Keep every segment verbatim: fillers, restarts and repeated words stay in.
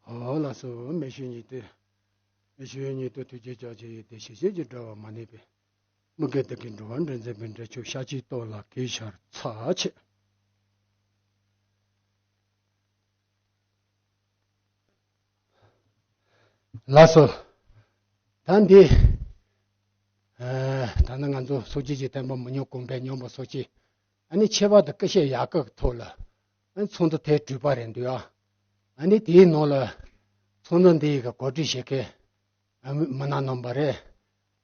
ཨོ་ལགས་སོ། མི་ཤེས་ཉིད་དུ། མི་ཤེས་ཉིད་དུ་ཐུགས་རྗེ་ཕྱག་བྱས་ཡོད་དེ། ཤེས་བྱའི་དགྲ་བ་མ་ནུས་པའི། མི་དགེ་སྡིག་གི་འགྲོ་བ་འདྲེན་མཛད་པའི་འདྲེན་མཆོག་ཤཱཀྱའི་ཏོག་ལ་གུས་ཕྱག་འཚལ་ཆེ། ལགས་སོ། ད་འདི། ཨ། ད་ནི་ང་ཚོ་སོ་སྐྱེ་གི་བསྟན་པ་མི་ཉམས་གོང་འཕེལ་མྱོང་བ་སོ་སྐྱེ། ཨ་ནི་ཁྱད་པར་དུ་ཀུ་ཤའི་ཡལ་ག་གི་ཐོག་ལ། ཨ་ནི་ཚོགས་འདུ་ཐེངས་དྲུག་པ་རེད་འདུག་ཨ། ཨ་ནི་དེའི་ནང་ལ། ཚོགས་འདུ་འདིའི་གི་གོ་སྒྲིག་བྱེད་མཁན། ཨ། མི་སྣ་རྣམ་པ་རེད།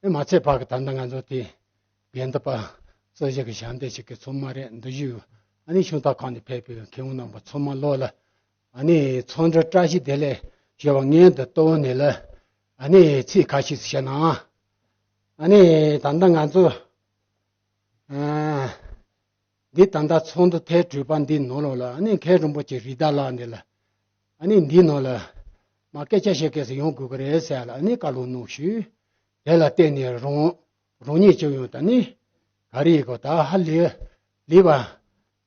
ཨེ། མ་ཚད་པ་གི་ད་ལྟ་ང་ཚོ་དེ་དགེ་འདུན་པ་གཙོ་བྱས་ཀྱི་ཞབས་འདེགས་བྱེད་མཁན་ཚང་མ་རེད། འདི་བཞིན་ཨ་ནི་ཤོང་སྟག་ཁང་ནས་ཕེབས་པའི་མཁས་དབང་རྣམ་པ་ཚང་མ་ལོག་ལ། ཨ་ནི་ཚོགས་འདུར་བཀྲ་ཤིས་བདེ་ལེགས་ཞུ་བ་སྙིང་དུ་གཏོང་ནས་ལ། ཨ་ནི་ཚིག་ཁ་ཤས་ཤིག་བཤད་ན། ཨ་ནི་ད་ལྟ་ང་ཚོ། ཨ། འདི་ད་ལྟ་ཚོགས་འདུ་ཐེངས་དྲུག་པ་འདི་ནང་ལོགས་ལ། ཨ་ནི་མཁན་རིན་པོ་ཆེ་རི་དྭགས་ལགས་འདི་ལ། ཨ་ནི་འདི་ནང་ལ་མ་སྐད་ཆ་བཤད་མཁན་ཞིག་ཡོང་དགོས་ཀྱི་རེད་ཟེར་ལ། ཨ་ནི་བཀའ་སློབ་གནང་ཞུས། དེ་ལ་བརྟེན་ནས་རང་རང་ཉིད་ཀྱང་ཡང་ད་ནི་ག་རེ་ཡིན་གོ། ད་ཧ་ལས་ལས་པ་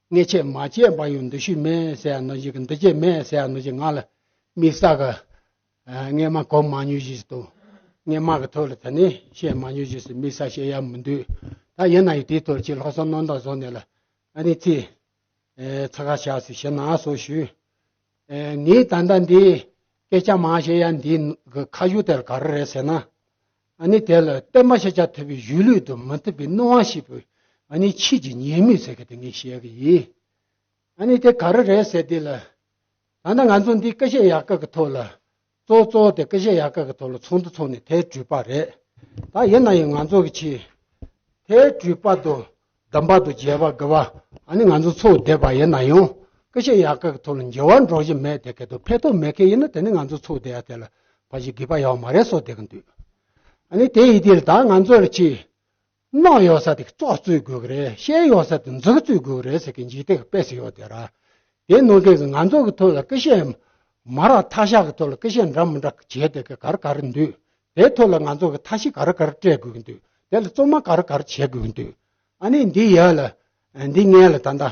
ངས་བྱས་མ་བྱས་པ་ཡང་འདི་ཤོས་མེད་ཟེར་ཡ་ནང་བཞིན་གྱི། འདི་བྱས་མེད་ཟེར་ཡ་ནང་བཞིན། ང་ལ་དམིགས་བསལ་གྱི། ཨ། སྔས་མ་གོ་མ་མྱོང་ཞིག་དང་། སྔས་མ་གི་ཐོག་ལ་ད་ནི་བཤད་མ་མྱོང་ཞིག་སུ་དམིགས་བསལ་བཤད་ཡ་མི་འདུག། ད་ཡིན་ན་ཡང་དེའི་ཐོག་ལ་ཅིག་ལྷག་བསམ་རྣམ་དག་བཟོ་ནས་ལ། ཨ་ནི་ཚིག། ཨེ། ཚ་ཁ་བཞག་ཟིག་བྱས་ན་སོགས་ཞུས། ཨེ། ངས་ད་ལྟ་འདི་སྐད་ཆ་མང་བཤད་ཡ་འདི་གི་ཁ་ཕྱོགས་དེ་ལ་ག་རེ་རེད་ཟེར་ན། ཨ་ནི་དེ་ལ་བསྟན་པ་ཤེས་བྱ་ཐུབ་པའི་གཞིས་ལུས་དང་མི་ཐུབ་པའི་སྣང་བ་ཞེས་པའི། ཨ་ནི་ཆོས་ཀྱི་ཉེས་དམིགས་ཟེར་མཁན་དེ་ངས་བཤད་གི་ཡིན། ཨ་ནི་དེ་ག་རེ་རེད་ཟེར་དུས་ལ། ད་ལྟ་ང་ཚོ་འདི་ཀུ་ཤའི་ཡལ་ག་གི་ཐོག་ལ། གཙོ་གཙོ་དེ་ཀུ་ཤའི་ཡལ་ག་གི་ཐོག་ལ་ཚོགས་འདུ་ཚོགས་ནས་ཐེངས་དྲུག་པ་རེད། ད་ཡིན་ན་ཡང་ང་ཚོ་གི་ཆེད། ཐེངས་དྲུག་པ་དང་བདུན་པ་དང་བརྒྱད་པ་དགུ་པ། ཨ་ནི་ང་ཚོ་ཚོགས་བསྡད་པ་ཡིན་ན་ཡང་། ཀུ་ཤའི་ཡལ་ག་གི་ཐོག་ལ་འགྱུར་བ་འགྲོ་བཞིན་མེད་དེ་ག་དུ་ཕན་ཐོགས་མེད་མཁན་ཡིན་ན། དེ་ནི་ང་ཚོ་ཚོགས་བསྡད་ཡ་དེ་ལ་ཕལ་ཆེར་དགོས་པ་ཡོད་མ་རེད་བཟོ་བསྡད་ཀྱི་འདུག། ཨ་ནི་དེ་ཡིན་དུས་ལ་ད་ང་ཚོ་ལ་ཆེད། གནང་ཡོད་ས་དེ་ཙོག་བཙུགས་དགོས་ཀྱི་རེད། བཤད་ཡོད་ས་དེ་མཛུབ་བཙུགས་དགོས་ཀྱི་རེད་ཟེར་མཁན་འཇིག་རྟེན་གྱི་དཔེ་ཟིག་ཡོད་དེ་ར། དེ་ནང་བཞིན་ང་ཚོ་གི་ཐོག་ལ་ཀུ་ཤའི་མ་ར་མཐའ་ཤག་གི་ཐོག་ལ་ཀུ་ཤའི་འདྲ་མི་འདྲ་བྱས་དེ་ག་ག་རེ་ག་རེ་འདུག། དེའི་ཐོག་ལ་ང་ཚོ་གི་ཐབས་ཤེས་ག་རེ་ག་རེ་སྤྲད་དགོས་ཀྱི་འདུག། དེ་ལ་བཙུན་མ་ག་རེ་ག་རེ་བྱེད་དགོས་ཀྱི་འདུག། ཨ་ནི་འདི་ཡ་ལ། འདི་ངས་ལ་ད་ལྟ།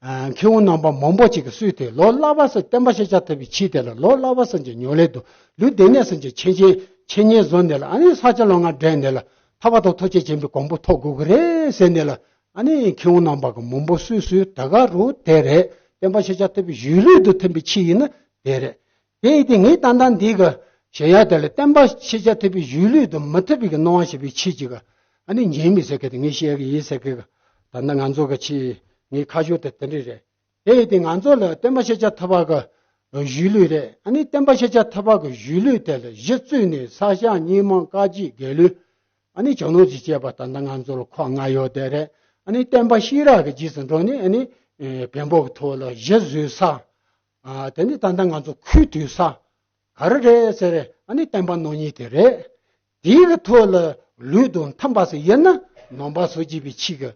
ཨ། མཁས་དབང་རྣམ་པ་མང་པོ་ཅིག་གིས་སུས་དེ་ལོ་ལྷག་པ་སུ་བསྟན་པ་ཤེས་བྱ་ཐུབ་པའི་ཆེད་དེ་ལ་ལོ་ལྷག་པ་སུ་གྱི་ཉོ་ལེ་དུ་ལུས་བདེ་གནས་སུ་གྱི་འཆད་ཉན་འཆད་ཉན་བཟོ་ནས་ལ། ཨ་ནི་ས་སྐྱ་ལོ་ལྔ་འདྲེན་ནས་ལ། ཐར་པ་དང་ཐུགས་རྗེ་ཆེན་པོའི་གོ་འཕང་ཐོབ་དགོས་ཀྱི་རེད་ཟེར་ནས་ལ། ཨ་ནི་མཁས་དབང་རྣམ་པ་གི་མང་པོ་སུས་སུས་ད་ག་རུ་དེ་རེད། བསྟན་པ་ཤེས་བྱ་ཐུབ་པའི་གཞིས་ལུས་དུ་ཐིམ་པའི་ཆེད་ཡིན་ན་དེ་རེད། དེ་ཡིན་དུས་ངས་ད་ལྟ་འདི་གི་བཤད་ཡ་དེ་ལ་བསྟན་པ་ཤེས་བྱ་ཐུབ་པའི་གཞིས་ལུས་དུ་མི་ཐུབ་པའི་གི་སྣང་བ་ཞེས་པའི་ཆེད་ཅིག་གི། ཨ་ནི་ཉེས་དམིགས་ཟེར་མཁན་དེ་ངས་བཤད་གི་ཡིན་ཟེར་གི། ད་ལྟ་ང་ཚོ་གི་ཆེད་ངའི་ཁ་ཕྱོགས་དེ་དེ་འདྲ་རེད། དེ་ཡིན་དུས་ང་ཚོ་ལ་བསྟན་པ་ཤེས་བྱ་ཐུབ་པ་གི་གཞིས་ལུས་རེད། ཨ་ནི་བསྟན་པ་ཤེས་བྱ་ཐུབ་པ་གི་གཞིས་ལུས་དེ་ལ་གཞི་བཙུགས་ནས་ས་སྐྱ་རྙིང་མ་བཀའ་བརྒྱུད་དགེ་ལུགས། ཨ་ནི་ཇོ་ནང་ཞེས་བྱ་བ་ད་ལྟ་ང་ཚོ་ལ་ཁག་ལྔ་ཡོད་དེ་རེད། ཨ་ནི་བསྟན་པ་ཤེས་རབ་ཀྱི་རྗེས་སུ་འགྲོ་ནས། ཨ་ནི་ཨེ། བོན་པོ་གི་ཐོག་ལ་གཞི་བཟོས་ས། ཨ། དེ་ནི་ད་ལྟ་ང་ཚོ་ཁུལ་བསྡུས་ས་ག་རེ་རེད་ཟེར། ཨ་ནི་བསྟན་པ་ནང་ཉིད་དེ་རེད། དེའི་གི་ཐོག་ལ་ལུས་དང་མཐུན་པ་ཞིག་ཡིན་ན་ནང་པ་སངས་རྒྱས་པའི་ཆེད་ཀྱི།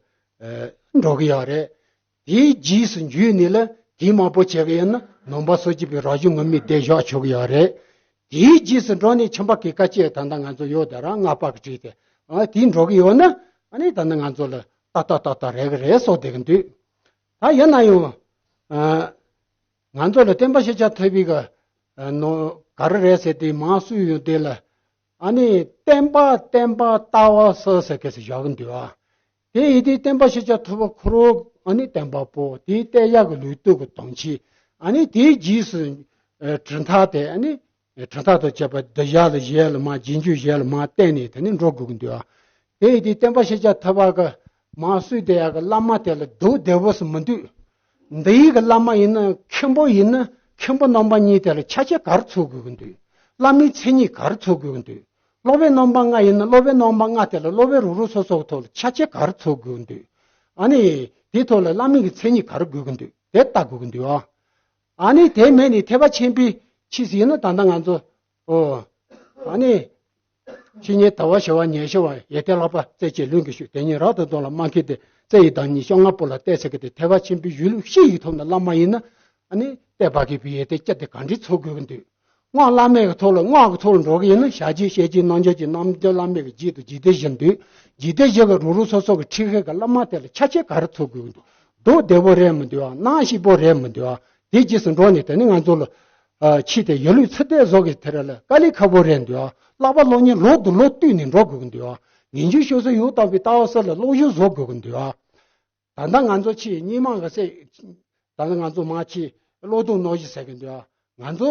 ཨ། འགྲོ་གི་ཡོད་རེད། དེའི་རྗེས་སུ་འཇུས་ནས་ལ་དེའི་མ་པོ་བྱེད་ཀྱི་ཡིན་ན་ནང་པ་སངས་རྒྱས་པའི་རང་བྱུང་ངུར་སྨྲིག་དེ་བཞག་ཆོག་གི་ཡོད་རེད། དེའི་རྗེས་སུ་འགྲོ་ནས་ཁྱིམ་པ་གི་ཀ་ཅེ་ད་ལྟ་ང་ཚོ་ཡོད་དེ་ར་ལྔ་པ་གི་བྲིས་ཏེ། ཨ། དེའི་འགྲོ་གི་ཡོད་ན། ཨ་ནི་ད་ལྟ་ང་ཚོ་ལ་ཏག་ཏག་ཏག་ཏག་རེད་གི་རེད་བཟོ་བསྡད་གི་འདུག། ད་ཡིན་ན་ཡང་། ཨ། ང་ཚོ་ལ་བསྟན་པ་ཤེས་བྱ་ཐུབ་པའི་གི། ཨ། ནོ་ག་རེ་རེད་ཟེར་དུས་མང་སུ་ཡོད་དེ་ལ། ཨ་ནི་བསྟན་པ་བསྟན་པ་ལྟ་བ་སོགས་ཟེར་མཁན་ཞིག་བཞག་གི་འདུག་ཨ། དེ་ཡིན་དུས་བསྟན་པ་ཤེས་བྱ་ཐུབ་པ་ཁོ་རང་ཨ་ནི་བསྟན་པ་པོ། དེའི་བསྟན་ཡག་གི་ལུགས་ལྡོག་གི་དོན་ཆེ། ཨ་ནི་དེའི་རྗེས་སུ། ཨ། གྲུབ་མཐའ་དེ། ཨ་ནི་གྲུབ་མཐའ་དང་བཅས་པ་འདི་ཞལ་ལ་ཞལ་ལ་མར་རྗེས་འཇུག་ཞལ་ལ་མར་བསྟན་ནས་དེ་ནི་འགྲོ་དགོས་ཀྱི་འདུག་ཨ། དེ་ཡིན་དུས་བསྟན་པ་ཤེས་བྱ་ཐུབ་པ་གི་མར་སུས་དེ་ཡག་གི་བླ་མ་དེ་ལ་སྡུག་བདེ་བོ་སུ་མི་འདུག། འདི་ཡི་གི་བླ་མ་ཡིན་ན་མཁན་པོ་ཡིན་ན་མཁན་པོ་རྣམ་པ་གཉིས་དེ་ལ་ཆ་རྐྱེན་ག་རེ་ཚོགས་དགོས་ཀྱི་འདུག། བླ་མའི་མཚན་ཉིད་ག་རེ་ཚོགས་དགོས་ཀྱི་འདུག། སློབ་དཔོན་རྣམ་པ་ལྔ་ཡིན་ན་སློབ་དཔོན་རྣམ་པ་ལྔ་དེ་ལ་སློབ་དཔོན་རུ་རུ་སོ་སོ་གི་ཐོག་ལ་ཆ་རྐྱེན་ག་རེ་ཚོགས་དགོས་ཀྱི་འདུག། ཨ་ནི་དེའི་ཐོག་ལ་བླ་མའི་གི་མཚན་ཉིད་ག་རེ་དགོས་ཀྱི་འདུག། དེ་ལྟ་དགོས་ཀྱི་འདུག་ཨ། ཨ་ནི་དེ་མེད་ནས་ཐེག་པ་ཆེན་པོའི་ཆོས་སུ་ཡིན་ན་ད་ལྟ་ང་ཚོ། ཨོ། ཨ་ནི། ཕྱི་ཉིན་ཟླ་བ་བྱེ་བ་ཉི་ཤུ་བ་ཡེ་ཏེ་ལྷག་པ་རྩེ་གཅིག་ལུས་ཀྱི་ཤུགས། དེ་ཉིད་རབ་ཏུ་ལྡན་ལ་སྨྲ་མཁས་ཏེ། རྩེ་ཡི་བདག་ཉིད་བཅོ་ལྔ་པོ་ལ་གཏད་ཟེར་གི་དེ་ཐེག་པ་ཆེན་པོའི་གཞི་ལུགས་ཤེས་ཡི་ཐོག་ནས་བླ་མ་ཡིན་ན། ཨ་ནི་ལྟེ་བ་གི་བི་ཡེ་ཏེ་སྐྱ་དེ་ག་འདྲའི་ཚོགས་དགོས་ཀྱི་འདུག། སྔགས་བླ་མེད་ཀྱི་ཐོག་ལ་སྔགས་ཀྱི་ཐོག་ལ་འགྲོ་གི་ཡིན་ན་ཞལ་གྱིས་བཤད་ཀྱི་རྣམ་འགྱུར་གྱི་རྣམ་འགྱུར་བླ་མེད་ཀྱི་རྗེས་སུ་འཇིག་རྟེན་བཞི་འདུག། འཇིག་རྟེན་བཞི་གི་རུ་རུ་སོ་སོ་གི་ཁྲིད་མཁན་གྱི་བླ་མ་དེ་ལ་ཆ་རྐྱེན་ག་རེ་ཚོགས་དགོས་ཀྱི་འདུག། སྡུག་བདེ་བོ་རེད་མི་འདུག་ཨ། སྣང་སྐྱིད་པོ་རེད་མི་འདུག་ཨ། དེ་རྗེས་སུ་འགྲོ་ནས་དེ་ནི་ང་ཚོ་ལ། ཨ་ཕྱི་དེ་ཡོད་ལུས་ཚུལ་དེ་བཟོ་གི་དེ་ར་ལ་དཀའ་ལས་ཁག་པོ་རེད་འདུག་ཨ། བསླབ་པ་སློབ་གཉེར་ལོག་ཏུ་ལོག་བཏུས་ནས་འགྲོ་དགོས་ཀྱི་འདུག་ཨ། ངན་ཇུས་ཤོད་ས་ཡོད་དམ་པའི་ལྟ་བ་ས་ལ་བློ་ཞུགས་བཟོ་དགོས་ཀྱི་འདུག་ཨ། ད་ལྟ་ང་ཚོ་ཕྱི་སྙིགས་མ་གི་སེ། ད་ལྟ་ང་ཚོ་མ་ཕྱི་བློ་སྟོང་གནོད་གཞི་ཟེར་གི་འདུག་ཨ། ང་ཚོ་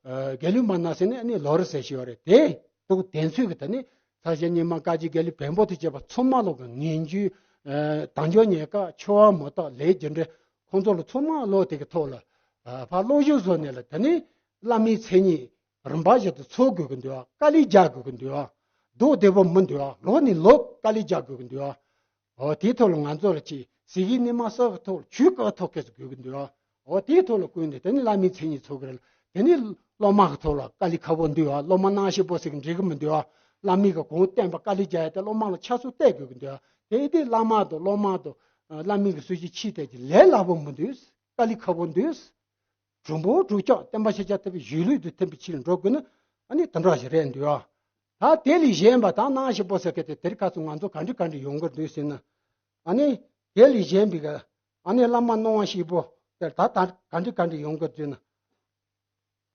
ཨ་དགེ་ལུགས་མ་ན་ཟེར་ནས་ཨ་ནི་ལོ་རེ་ཟེར་ཞིག་ཡོད་རེད་དེ། འདུག་དེ་ཚོས་གི་ད་ནི་ས་སྐྱ་སྙིགས་མ་བཀའ་བརྒྱུད་དགེ་ལུགས་བོན་པོ་དེ་བཅས་པ་ཚང་མ་ལོག་གི་ངན་ཇུས་ཨ་དལ་འབྱོར་ཉེས་དགག་འཆི་བ་མུ་སྟེགས་ལས་རྒྱུ་འབྲས་ཁོང་ཚོ་ལ་ཚང་མ་ལོག་དེ་གི་ཐོག་ལ་ཨ་ཕར་བློ་ཞུགས་བཟོ་ནས་ལ་ད་ནི་བླ་མའི་མཚན་ཉིད་རིམ་པ་བཞིན་དུ་འཚོལ་དགོས་ཀྱི་འདུག་ཨ། དཀའ་ལས་རྒྱག་དགོས་ཀྱི་འདུག་ཨ། མདོག་བདེ་པོ་མི་འདུག་ཨ། ལོག་ནས་ལོག་དཀའ་ལས་རྒྱག་དགོས་ཀྱི་འདུག་ཨ། འོ་དེའི་ཐོག་ལ་ང་ཚོ་ལ་ཅིག་ཟེར་གི་ནི་མ་ཟེར་གི་ཐོག་ལ་ཇུས་བཀའ་ཐོག་སྐད་ཆ་དགོས་ཀྱི་འདུག་ཨ། འོ་དེའི་ཐོག་ལ་བཀོད་ནས་དེ་ནི་བླ་མའི་མཚན་ཉིད་འཚོལ་གི་རེད། དེ་ནི་སློབ་མ་གི་ཐོག་ལ་དཀའ་ལས་ཁག་པོ་འདུག་ཨ། སློབ་མ་སྣང་ཞིབ་པོ་ཟེར་གི་འགྲིག་གི་མི་འདུག་ཨ། བླ་མའི་གི་གོང་བསྟན་པ་དཀའ་ལས་རྒྱག་ཡ་དེ་སློབ་མ་ལ་ཆ་ཚུགས་གཏད་དགོས་ཀྱི་འདུག་ཨ། དེ་དེ་བླ་མ་དང་སློབ་མ་དང་བླ་མའི་གི་སྲོལ་རྒྱུན་ཕྱི་དེ་ཅིག་ལས་སླ་པོ་མི་འདུག། དཀའ་ལས་ཁག་པོ་འདུག། གྲུབ་འབོར་གྲུབ་ཀྱང་བསྟན་པ་ཤེས་བྱ་ཐེབས་པའི་གཞིས་ལུས་དུ་ཐིམ་པའི་ཕྱིར་འགྲོ་དགོས་ན་ཨ་ནི་དེ་འདྲ་ཞིག་རེད་འདུག་ཨ། ད་དེ་ལས་གཞན་པ་ད་སྣང་ཞིབ་པོ་ཟེར་མཁན་དེ་དེར་ཁ་ཚུ་ང་ཚོ་ག་འདྲ་ག་འདྲ་ཡོང་གི་འདུག་ཟེར་ན། ཨ་ནི་དེ་ལས་གཞན་པའི་ག་ཨ་ནི་བླ་མ་སྣང་བ་ཞིབ་པོ་དེར་ད་ད་ག་འདྲ་ག་འདྲ་ཡོང་གི་འདུག་ན།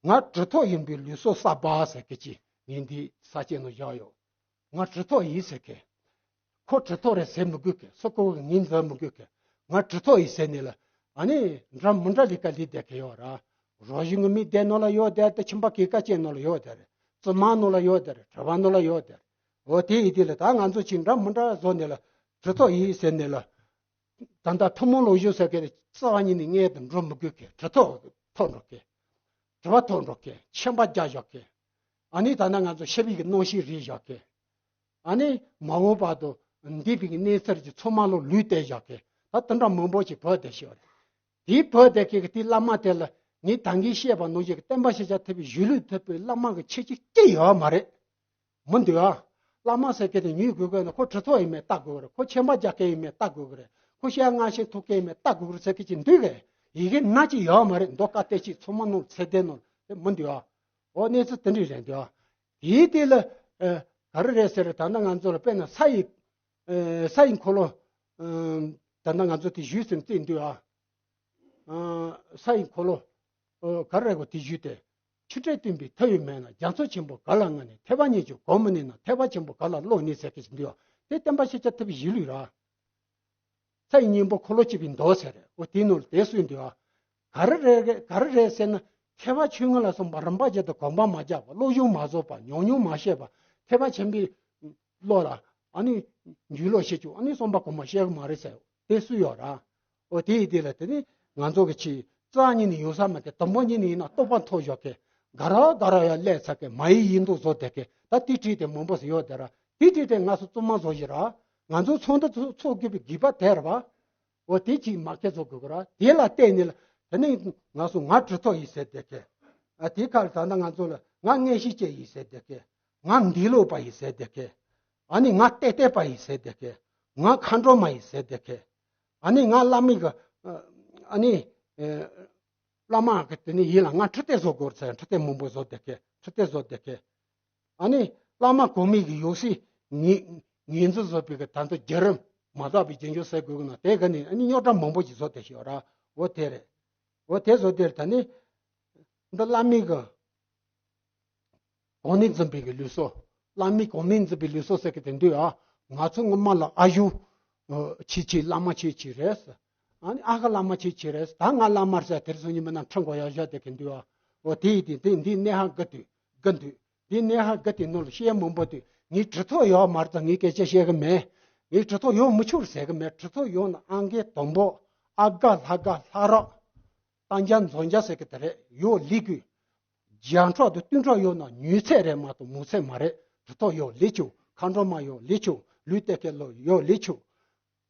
ང་གྲུབ་ཐོབ་ཡིན་པའི་ལུགས་སྲོལ་གསར་པ་ཟེར་མཁན་ཅིག་ངས་འདི་ས་སྐྱའི་ནང་བཞག་ཡོད། ང་གྲུབ་ཐོབ་ཡིན་ཟེར་མཁན། ཁོ་གྲུབ་ཐོབ་རེད་ཟེར་མི་དགོས་མཁན། སོ་ཁོ་གི་ངོས་འཛིན་མི་དགོས་མཁན། ང་གྲུབ་ཐོབ་ཡིན་ཟེར་ནས་ལ། ཨ་ནི་འདྲ་མི་འདྲ་ལས་ཀ་ལས་བསྡད་མཁན་ཡོད་ར། རང་བཞིན་གྱི་མི་སྡེ་ནང་ལ་ཡོད་བསྡད་དེ། ཁྱིམ་པ་སྐྱེས་སྐར་ཅན་ནང་ལ་ཡོད་བསྡད་རེད། བཙུན་མ་ནང་ལ་ཡོད་བསྡད་རེད། གྲྭ་པ་ནང་ལ་ཡོད་བསྡད་རེད། འོ་དེ་ཡིན་དུས་ལ་ད་ང་ཚོ་ཅིག་འདྲ་མི་འདྲ་བཟོ་ནས་ལ་གྲུབ་ཐོབ་ཡིན་ཟེར་ནས་ལ། ད་ལྟ་ཐུན་མོང་བློ་ཞུགས་ཟེར་མཁན་རྩ་བ་ཉིད་ནས་མངལ་དུ་འགྲོ་མི་དགོས་མཁན། གྲུབ་ཐོབ་ཐོབ་འགྲོ་མཁན། གྲུབ་པ་ཐོབ་འགྲོ་མཁན། ཁྱིམ་པ་རྒྱག་བཞག་མཁན། ཨ་ནི་ད་ལྟ་ང་ཚོ་ཤེས་པའི་གི་སྣང་ཤས་རིག་བཞག་མཁན། ཨ་ནི་མ་འོངས་བར་དུ་འདས་པའི་གི་གནས་ཚུལ་གྱི་ཚང་མ་ལོ་ལུས་བསྡད་བཞག་མཁན། ད་དེ་འདྲ་མང་པོ་ཞིག་བོད་དེ་ཤེས་པ་རེད། དེའི་བོད་དེ་གི་དེ་བླ་མ་དེ་ལ་ངས་ད་གིན་བཤད་པ་ནང་བཞིན་གི་བསྟན་པ་ཤེས་བྱ་ཐེབས་པའི་གཞིས་ལུས་ཐེབས་པའི་བླ་མ་གི་ཁྱད་ཆོས་ཅི་ཡོད་མ་རེད། མི་འདུག་ཨ། བླ་མ་ཟེར་མཁན་དེ་ཉུལ་དགོས་དགོས་ན་ཁོ་གྲུབ་ཐོབ་ཡིན་མིན་བལྟ་དགོས་ཀྱི་རེད། ཁོ་ཁྱིམ་པ་རྒྱག་མཁན་ཡིན་མིན་བལྟ་དགོས་ཀྱི་རེད། ཁོ་ཤེས་ཡོན་སྔ་ཕྱི་ཐོབ་མཁན་ཡིན་མིན་བལྟ་དགོས་ཀྱི་རེད་ཟེར་མཁན་ཅིག་འདུག་གས། ཡི་གེ་ནག་ཅིག་ཡོད་མ་རེད། མདོ་ཁ་གཏད་ཅིག་ཚང་མ་ནང་ཚད་ལྡན་ནང་དེ་མི་འདུག་ཨ། འོ་གནས་ཚུལ་དེ་འདྲ་རེད་འདུག་ཨ། དེའི་དེ་ལ་ཨ་ག་རེ་རེད་ཟེར་ད་ལྟ་ང་ཚོ་ལ་དཔེར་ན་ས་ཡི་ཨ་ས་ཡི་འཁོར་ལོ། ཨ་ད་ལྟ་ང་ཚོ་དེ་ཞུས་ཟིན་རྩིས་འདུག་ཨ། ཨ་ས་ཡི་འཁོར་ལོ། ཨ་ག་རེ་རེད་གོ་དེ་ཞུས་ཏེ། ཆུ་ཕྲན་བཏུམས་པའི་ཐབས་ཡོད་མེད་ན། རྒྱ་མཚོ་ཆེན་པོ་ག་ལ་མངའ་ནས། ཐེག་པ་ཉིད་ཀྱི་སྒོ་མི་ནུས་ན། ཐེག་པ་ཆེན་པོ་ག་ལ་ལོག་ནས་ཟེར་མཁན་ཞིག་འདུག་ཨ། དེ་བསྟན་པ་ཤེས་བྱ་ཐེབས་པའི་གཞིས་ལུས་ར། ས་ཡི་སྙིང་པོ་འཁོར་ལོ་སྐྱིད་པའི་མདོ་ཟེར་རེད། འོ་དེའི་ནང་ལ་དེ་གསུངས་འདུག་ཨ། ག་རེ་རེད་ག་རེ་རེད་ཟེར་ན། མཁས་པ་ཆོས་ལྔ་ལ་སོགས་པ་རིམ་པ་བཞིན་དུ་གོམ་པ་མ་བརྒྱབ་པ། བློ་སྦྱོང་མ་རྫོགས་པ། ཉམས་མྱོང་མ་བཤད་པ། ཐེག་པ་ཆེན་པོའི་བློ་ལ་ཨ་ནི་འཇུག་ལུགས་ཤེས་ཀྱང་ཨ་ནི་རྩོམ་པ་གོང་མ་བཤད་གི་མ་རེད་ཟེར། དེ་སུ་ཡོད་ར། འོ་དེ་ཡིན་དེ་ལ་དེ་ནི་ང་ཚོ་གི་ཆེས་རྩ་ཉིད་ནས་ཡོང་ས་མ་དེ་དང་པོ་ཉིད་ནས་ཡིན་ན་རྟོགས་པ་མཐོ་ཞོག་གི། དགའ་རབ་དགའ་རབ་ཡ་ཀླད་ཚ་གི་མ་ཡི་ཡིན་མདོག་བཟོ་བསྡད་གི། ད་དེ་བྲིས་ཏེ་མང་པོ་ཞིག་ཡོད་དེ་ར། དེ་བྲིས་ཏེ་ང་ཚོ་རྩོམ་མ་བཟོ་ཞིག་ར། ང་ཚོ་ཚོགས་འདུ་ཚོགས་ཚོགས་དགོས་པའི་དགོས་པ་དེ་ར་བ། འོ་དེ་ཅིག་མ་ཁེ་བཟོ་དགོས་གི་ར། དེ་ལ་བརྟེན་ནས་ལ་དེ་ནི་ང་ཚོ་ང་གྲུབ་ཐོབ་ཡིན་ཟེར་བསྡད་གི། ཨ་དེ་ཁ་ལ་ད་ལྟ་ང་ཚོ་ལ་ང་མངོན་ཤེས་ཅན་ཡིན་ཟེར་བསྡད་གི། ང་འདས་ལོག་པ་ཡིན་ཟེར་བསྡད་གི། ཨ་ནི་ང་ཏེ་ཏེ་པ་ཡིན་ཟེར་བསྡད་གི། ང་མཁའ་འགྲོ་མ་ཡིན་ཟེར་བསྡད་གི། ཨ་ནི་ང་བླ་མའི་གི་ཨ་ནི་ཨ་བླ་མ་གི་དེ་ནི་ཡིན་ལ་ང་ཁྲི་སྟོན་བཟོ་དགོས་ཟེར། ཁྲི་སྟོན་མང་པོ་བཟོ་བསྡད་གི། ཁྲི་སྟོན་བཟོ་བསྡད་གི། ཨ་ནི་བླ་མ་གོང་མའི་གི་ཡང་སྲིད་ངོས་ངོས་འཛིན་བཟོ་བའི་གི་ད་ཚོ་བརྒྱུད་རིམ་མ་དག་པའི་རྒྱུན་འཁྱོངས་ཟེར་དགོས་གི་ན། དེ་ག་ནི་ཨ་ནི་རྙོག་དྲ་མང་པོ་ཞིག་བཟོ་བསྡད་ཤག་ར། འོ་དེ་རེད། འོ་དེ་བཟོ་བསྡད་ད་ནི་འདི་བླ་མའི་གི་གོང་ནས་འཛིན་པའི་གི་ལུགས་སྲོལ། བླ་མའི་གོང་ནས་འཛིན་པའི་ལུགས་སྲོལ་ཟེར་གི་དེ་འདུག་ཨ། ང་ཚོ་སྔོན་མ་ལ་ཨ་ཞུ་ཆེ་ཆེ་བླ་མ་ཆེ་ཆེ་རེད། ཨ་ནི་ཨ་ཁུ་བླ་མ་ཆེ་ཆེ་རེད། ད་ང་བླ་མ་རེད་ཟེར་དེར་སོང་ཉི་མ་ན་ཁྲི་མགོ་ཡར་བཞག་བསྡད་གི་འདུག་ཨ། འོ་དེ་ཡིན་དེ་དེ་འདི་གནད་ཧ་གི་འདུག་གི་འདུག་འདི་གནད་ཧ་གི་དེ་ནོར་ལ་བཤད་མང་པོ་འདུག་ངས་གྲུབ་ཐོབ་ཡོད་མ་རེད་ད་ངས་སྐད་ཆ་བཤད་གི་མེད། ངས་གྲུབ་ཐོབ་ཡོད་མི་ཆོག་ཟེར་གི་མེད། གྲུབ་ཐོབ་ཡོད་ན་ཨང་ཀི་དང་པོ་ཨ་དགའ་ལྷ་དགའ་ལྷ་རབ་རྟ་འཇའ་མཛོ་འཇའ་ཟེར་གི་དེ་རེད། ཡོད་ལི་གུ་རྒྱ་ཕྲག་དང་སྟོད་ཕྲག་ཡོད་ན་ཉོས་ཚད་རེད་མ་གཏོགས་མོ་ཚད་མ་རེད། གྲུབ་ཐོབ་ཡོད་ལེགས་ཆོག་མཁའ་འགྲོ་མ་ཡོད་ལེགས་ཆོག་ལུས་གཏད་མཁན་ལོ་ཡོད་ལེགས་ཆོག་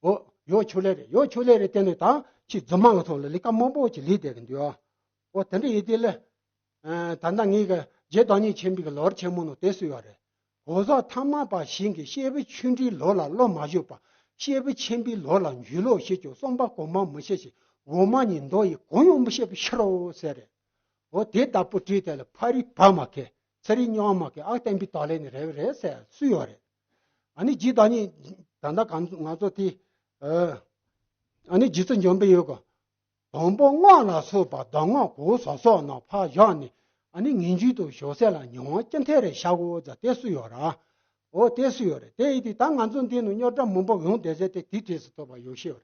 འོ་ཡོད་ཆོག་ལེ་རེད། ཡོད་ཆོག་ལེ་རེད། དེ་ནས་ད་ཁྱི་རྫུན་མ་གི་ཐོག་ལ་ལས་ཀ་མང་པོ་ཅིག་ལས་བསྡད་གི་འདུག་ཨ། འོ་དེ་འདྲ་ཡིན་དེ་ལ་ད་ལྟ་ངས་གི་རྗེ་བདག་ཉིད་ཆེན་པོའི་གི་ལོ་རྒྱུས་ཆེན་མོ་ནང་དེ་སུ་ཡོད་རེད། གོང་ས་ཐ་མལ་པ་ཞིག་གིས་སྐྱེས་བུ་ཆུང་འདྲིས་ལོ་ལ་བློ་མ་གཞུག་པར་སྐྱེས་བུ་ཆེན་པོའི་ལོ་ལ་འཇུག་ལུགས་ཤེས་ཀྱང་རྩོམ་པ་གོང་མ་མི་ཤེས་ཤིང་འོག་མ་ཉིད་མདོ་ཡི་གང་ཡང་མི་ཤེས་པའི་ཕྱིར་རོ་ཟེར་རེད། འོ་དེ་ལྟ་བུ་བྲིས་དེ་ལ་ཕ་རི་བ་མ་ཁེ་ཚ་རི་སྨྱོ་མ་ཁེ་ཨ་བསྟན་པའི་དར་ལས་ནི་རེ་བ་རེད་ཟེར་སུ་ཡོད་རེད། ཨ་ནི་རྗེ་བདག་ཉིད་ད་ལྟ་གང་ང་ཚོ་དེ་ཨ་ནི་རྗེ་བཙུན་འཇམ་དཔལ་ཡོད་གི། དང་པོ་སྔགས་ལ་སོགས་པ་གདམས་ངག་གོ་ས་སོགས་རྣམས་ཕར་བཞག་ནས་ ཨ་ནི་ངན་ཇུས་དང་ཞོག་ཟས་ལ་མྱོང་བ་ཅི་འཐད་རེད་བཞག་གོ་ཟེར་དེ་སུ་ཡོད་ར། འོ་དེ་སུ་ཡོད་རེད། དེ་ཡིན་དུས་ད་ང་ཚོ་འདི་ནང་རྙོག་དྲ་མང་པོ་ཡོང་བསྡད་ཟེར་དེ་དེའི་གྲས་སུ་གཏོགས་པ་ཡོད་ཤེས་ཡོད་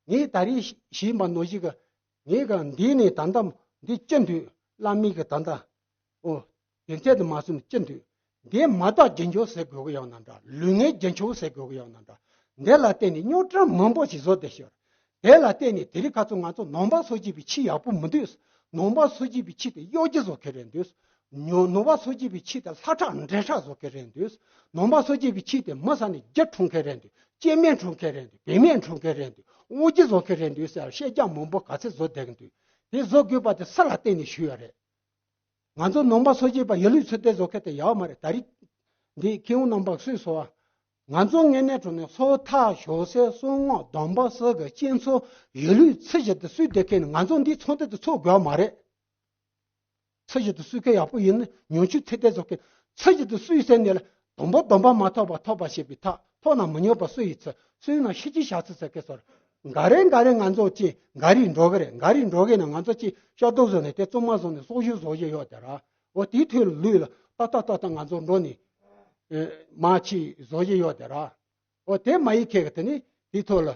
རེད། ངས་ད་རེས་ཞུས་པ་ནང་བཞིན་གི་ངས་གི་འདི་ནས་ད་ལྟ་འདི་ཅི་འདུག་བླ་མའི་གི་ད་ལྟ། འོ། དེ་ཚད་དུ་མ་སོང་ནས་ཅི་འདུག་འདིའི་མ་དག་རྒྱུ་འབྱོར་ཟེར་དགོས་ཀྱི་ཡོད་ན་འདྲ། ལུས་ངན་རྒྱུ་འབྱོར་ཟེར་དགོས་ཀྱི་ཡོད་ན་འདྲ། འདི་ལ་བརྟེན་ནས་རྙོག་དྲ་མང་པོ་ཞིག་བཟོ་བསྡད་ཤག་དེ་ལ་བརྟེན་ནས་དེ་རིང་ཁ་སང་ང་ཚོ་ནང་པ་སོ་སྐྱེ་བའི་ཆོས་ཡག་པོ་མི་འདུག་ནང་པ་སོ་སྐྱེ་བའི་ཆོས་དེ་གཡོ་སྒྱུ་བཟོ་མཁན་རེད་འདུག་ཉོ་ནང་པ་སོ་སྐྱེ་བའི་ཆོས་དེ་ལྷ་ཁྲག་འདྲེ་ཁྲག་བཟོ་མཁན་རེད་འདུག་ནང་པ་སོ་སྐྱེ་བའི་ཆོས་དེ་མི་ས་ནས་རྒྱུ་འཁྲུ་མཁན་རེད་འདུག་སྐྱེ་དམན་འཁྲུ་མཁན་རེད་འདུག་བུད་མེད་འཁྲུ་མཁན་རེད་འདུག་དབང་སྒྱུ་བཟོ་མཁན་རེད་འདུག་ཟེར་བཤད་རྒྱ་མང་པོ་ག་ཚད་བཟོ་བསྡད་ཀྱི་འདུག་དེ་བཟོ་དགོས་པ་དེ་སུ་ལ་བརྟེན་ནས་ཞུས་ཡོད་རེད། ང་ཚོ་ནང་པ་སོ་སྐྱེ་པ་ཡིན་ལུགས་ཚུལ་དེ་བཟོ་མཁན་དེ་ཡག་མ་རེད། ད་རེས་འདི་མཁས་དབང་རྣམ་པ་སུས་གསུངས་པ། ང་ཚོ་དངོས་གནས་དྲང་གནས་སོ་ཐར་ཞོག་ཟས་བསོད་སྔགས་སྡོམ་པ་སོགས་ཀྱི་རྐྱེན་ཚོ་ཡིན་ལུགས་ཚུལ་བཞིན་དུ་སྲུང་བསྡད་མཁན་ནི་ང་ཚོ་འདིའི་ཚོགས་སྡེ་དེ་ཚོགས་དགོས་མ་རེད། ཚུལ་བཞིན་དུ་སྲུང་མཁན་ཡག་པོ་ཡིན་ན་ཉམས་ཆུང་ཚུལ་དེ་བཟོ་མཁན། ཚུལ་བཞིན་དུ་སྲུང་ཟེར་ནས་ལ་སྡོམ་པ་སྡོམ་པ་མ་ཐོབ་པ་ཐོབ་པ་ཞེས་པའི་ཐག་ཐོག་ན་མི་ཉོབ་པ་སུ་ཡིས་ཚུལ་སྲུང་ན་ཤི་ཅི་བྱ་ཚུལ་ཟེར་མཁན་སོར། འགའ་རེ་འགའ་རེ་ང་ཚོ་ཅི་འགའ་རེ་འགྲོ་གི་རེད། འགའ་རེ་འགྲོ་གི་ན་ང་ཚོ་ཅི་ཤོག་ཏོག་བཟོ་ནས་དེ་བཙུན་མ་བཟོ་ནས་སྲོག་ཤོར་བཟོ་བཞིན་ཡོད་དེ་ར། འོ་དེའི་ཐོག་ལ་ལུས་ལ་ཏག་ཏག་ཏག་ཏག་ང་ཚོ་འགྲོ་ནས་མ་ཅི་བཟོ་བཞིན་ཡོད་དེ་ར། འོ་དེ་མ་ཡི་ཁེ་གི་དེ་ནི་དེའི་ཐོག་ལ།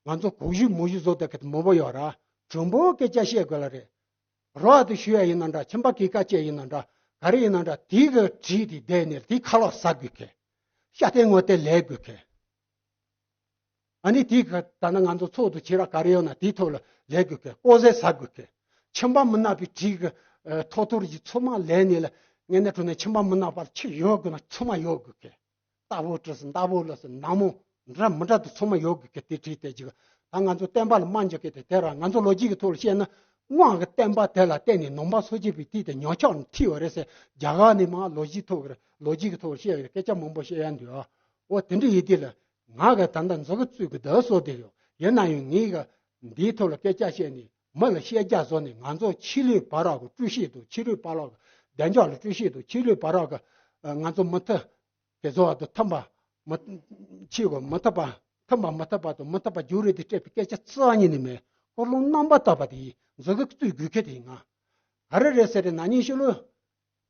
ང་ཚོ་གོག་ཞུས་མོ་ཞུས་བཟོ་དེ་གི་མོ་བོ་ཡོད་ར། དྲང་པོ་སྐད་ཆ་བཤད་དགོས་ལ་རེད། རོགས་དེ་ཞུ་ཡ་ཡིན་ན་འདྲ། ཁྱིམ་པ་སྐྱེས་ཀ་བཅས་ཡིན་ན་འདྲ། ག་རེ་ཡིན་ན་འདྲ། དེའི་གི་བྲིས་དེ་བསྡད་ནས་དེའི་ཁ་ལག་ཟ་དགོས་གི། ཤ་སྟེ་ངོ་སྟེ་ལས་དགོས་གི། ཨ་ནི་དེའི་གི་ད་ནི་ང་ཚོ་ཚོགས་འདུ་བྱེད་ར་ག་རེ་ཡོད་ན་དེའི་ཐོག་ལ་ལས་དགོས་གི། ལྐོག་ཟས་ཟ་དགོས་གི། ཁྱིམ་པ་མི་ནག་པའི་བྲིས་གི་ཐོ་ཐོར་གྱི་ཚོད་མ་ལས་ནས་ལ་ངས་ནས་གྲོ་ནས་ཁྱིམ་པ་མི་ནག་པར་ཁྱི་ཡོད་དགོས་ན་ཚོད་མ་ཡོད་དགོས་གི། རྟ་ཕོ་བྲིས་སུ་མདའ་ཕོ་ལ་སུ་ནག་མོ་འདྲ་མི་འདྲ་དུ་ཚང་མ་ཡོད་དགོས་གི། དེ་བྲིས་དེ་ཅིག་ད་ང་ཚོ་བསྟན་པ་ལ་དམའ་འཇོག་གི་དེ་དེ་ར་ང་ཚོ་ལོ་རྒྱུས་ཀྱི་ཐོག་ལ་བཤད་ན། དངོས་ཀྱི་བསྟན་པ་དེ་ལ་བརྟེན་ནས་ནང་པ་སོ་སྐྱེ་པའི་དུས་དེ་ཉམས་ཆག་ནས་ཐིག་ཡོད་རེད་ཟེར། རྒྱ་གར་ནས་མ་ལོ་རྒྱུས་ཐོག་གི་ལོ་རྒྱུས་ཀྱི་ཐོག་བཤད་ཡོད་རེད། སྐད་ཆ་མང་པོ་བཤད་ཡ་འདུག་ཨ། འོ་དེ་འདྲ་ཡིན་དུས་ལ་ང་གི་ད་ལྟ་མཛུབ་གུ་བཙུགས་གི་འདུག་བཟོ་དེ་ཡོད་ཡིན་ན་ཡང་ངའི་གི་འདིའི་ཐོག་ལ་སྐད་ཆ་བཤད་ནས་མི་ལ་བཤད་རྒྱ་བཟོ་ནས་ང་ཚོ་ཕྱི་ལུས་བར་རག་གི་སྤྲུལ་ཤེས་དང་ཕྱི་ལུས་བར་རག་གི་བདེ་འཇགས་ལ་སྤྲུལ་ཤེས་དང་ཕྱི་ལུས་བར་རག་གི་ང་ཚོ་མུ་མཐུད། དེ་ཚོ་བར་དུ་ཐུམ་པ་མི་ཆེ་བ་མི་ཐུབ་པ་ཐུམ་པ་མི་ཐུབ་པ་དང་མི་ཐུབ་པ་རྒྱུ་རེད་དེ་སྤྲད་པའི་སྐད་ཆ་རྩ་བ་ཉིད་ནས་མེད། ཀོ་ལོང་རྣམ་པ་དག་པ་དེ་ཡིན་མཛུབ་གུ་བཙུགས་དགོས་ཁེ་དེ་ཡིན་ང་། ག་རེ་རེད་ཟེར་རེད་ན་ཉིན་ཤོ་ལོ།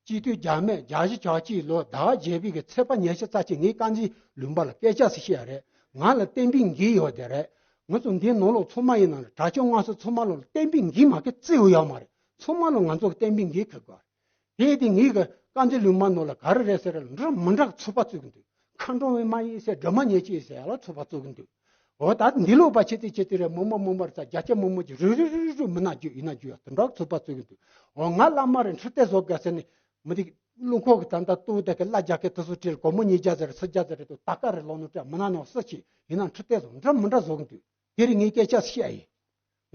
སྤྱི་འཐུས་རྒྱ་མེད་བརྒྱད་ཅུ་གྱ་གཅིག་ལོ་ཟླ་བ་བརྒྱད་པའི་གི་ཚེས་པ་ཉི་ཤུ་རྩ་གཅིག་ངས་དཀར་མཛེས་ལུང་པ་ལ་སྐད་ཆ་ཟིག་བཤད་ཡ་རེད། ང་ལ་བསྟན་པའི་འགན་ཡོད་དེ་རེད། ང་ཚོ་འདིའི་ནང་ལོགས་ཚང་མ་ཡིན་ན་གྲྭ་ཆུང་སྔགས་ཟུར་ཚང་མ་ལོ་ལ་བསྟན་པའི་འགན་མ་ཁེ་བརྩི་ཡོད་ཡོད་མ་རེད། ཚང་མ་ལོ་ང་ཚོ་གི་བསྟན་པའི་འགན་ཁེ་དགོས་རེད། དེ་དེ་ངེད་ཀྱི་དཀར་མཛེས་ལུང་པ་ནང་ལ་ག་རེ་རེད་ཟེར་ལ་འདྲ་མི་འདྲ་གི་ཚོགས་པ་བཙུགས་ཀྱི་འདུག་མཁའ་འགྲོ་བའི་མ་ཡིན་ཟེར་སྒྲོལ་མ་ཉེར་གཅིག་ཟེར་ཡ་ལ་ཚོགས་པ་བཙུགས་ཀྱི་འདུག་འོ་ད་འདི་ལོག་པ་ཆེ་ཏི་ཆེ་ཏི་རེད། མོ་མོ་མོ་མོ་རེད་ས་རྒྱ་ཆེ་མོ་མོ་ཅིག་རུ་རུ་རུ་རུ་མི་ན་རྒྱུ་ཡིན་ན་རྒྱུ་ཡ་དེ་འདྲ་གི་ཚོགས་པ་བཙུགས་ཀྱི་འདུག་འོ་ང་བླ་མ་རེད་འཕྲི་ཏེ་བཟོ་དགའ་ཟེར་ནས་མི་དེ་རླུང་ཁོག་གི་ད་ལྟ་ཏུ་དེ་གི་བླ་རྒྱ་སྐད་དུ་སུ་ཁྲིད་སྒོར་མོ་ཉིས་བརྒྱ་ཟེར་སུ་བརྒྱ་ཟེར་རེད་དུ་ད་ཀ་རེད་ལོ་ནུ་སྤྲད་མི་ན་ནོ་སུ་ཆེ་ཡིན་ན་འཕྲི་ཏེ་བཟོ་འདྲ་མི་འདྲ་བཟོ་གི་འདུག་དེ་རིང་ངས་སྐད་ཆ་བཤད་ཡིན།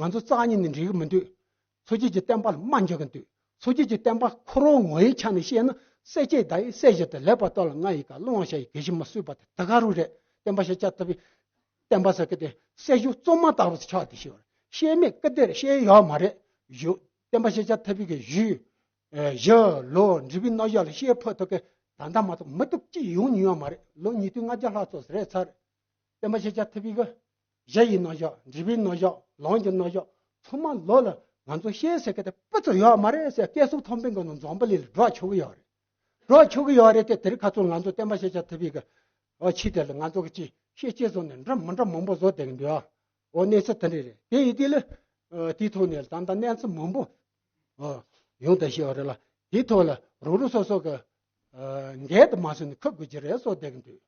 ང་ཚོ་རྩ་ཉིད་ནས་འགྲིག་གི་མི་འདུག་མཚོ་སྐྱེས་ཀྱི་བསྟན་པ་ལ་རྨ་འཇོག་གི་འདུག་མཚོ་སྐྱེས་ཀྱི་བསྟན་པ་ཁོ་རང་ངོ་བོའི་ཆ་ནས་བཤད་ན་སྲས་བཅས་ཟླ་ཡི་སྲས་བཞི་དང་ལེགས་པར་བསྟོད་ལ་ང་ཡི་ག་སློང་བ་ཤ་ཡི་གེ་ཞིག་མ་གསུས་པ་དེ་ད་ག་རུ་རེད། བསྟན་པ་ཤེས་བྱ་ཐུབ་པའི་བསྟན་པ་ཟེར་གི་དེ་སྲས་ཞུ་གཙོ་མ་ལྟ་བུ་ཆགས་དེ་ཤི་བར་བཤད་མེད་ཀི་དེར་བཤད་ཡོད་མ་རེད། ཞུ་བསྟན་པ་ཤེས་བྱ་ཐུབ་པའི་གི་ཞུ་ཞུ་ལོ་འབྲི་བའི་རྣམ་གཞག་ལ་བཤད་ཕོད་ཐུབ་གི་ད་ལྟ་མ་གཏོགས་མི་ཐུབ་ཅི་ཡོང་ཉུང་བ་མ་རེད། ལོ་ཉིས་སྟོང་ལྔ་བརྒྱ་ལྷག་ཙམ་རེད་ཚར། བསྟན་པ་ཤེས་བྱ་ཐུབ་པའི་གི་གཞི་ཡི་རྣམ་གཞག་འབྲི་བའི་རྣམ་གཞག་ལམ་གྱི་རྣམ་གཞག་ཚང་མ་ལོ་ལ་ང་ཚོ་ཤེས་ཟེར་གི་དེ་སྤུ་ཚོ་ཡོད་མ་རེད་ཟེར། སྐལ་བཟང་ཐང་པའི་མགོ་ནས་འཛམ་བུ་གླིང་ལ་སྒྲོག་ཆོག་གི་ཡོད་རེད། སྒྲོག་ཆོག་གི་ཡོད་རེད་དེ་དེ་རིང་ཁ་ཚོ་ང་ཚོ་བསྟན་པ་ཤེས་བྱ་ཐུབ་པའི་གི་འོ་ཕྱི་དེ་ལ་ང་ཚོ་གི་ཅི་ཤེས་ཅེས་བཟོ་ནས་འདྲ་མི་འདྲ་མང་པོ་བཟོ་བསྡད་གི་འདུག་ཨ། འོ་གནས་ཚུལ་དེ་འདྲ་རེད། དེ་ཡིན་དུས་ལ་དེའི་ཐོག་ནས་ད་ལྟ་གནས་ཚུལ་མང་པོ་ཡོང་བསྡད་ཤེས་པ་རེད་ལ། དེའི་ཐོག་ལ་རོགས་རོགས་སོ་སོ་གི་འགན་དུ་མ་སོན་ནས་ཁུར་དགོས་ཀྱི་རེད་བཟོ་བསྡད་གི་འདུག་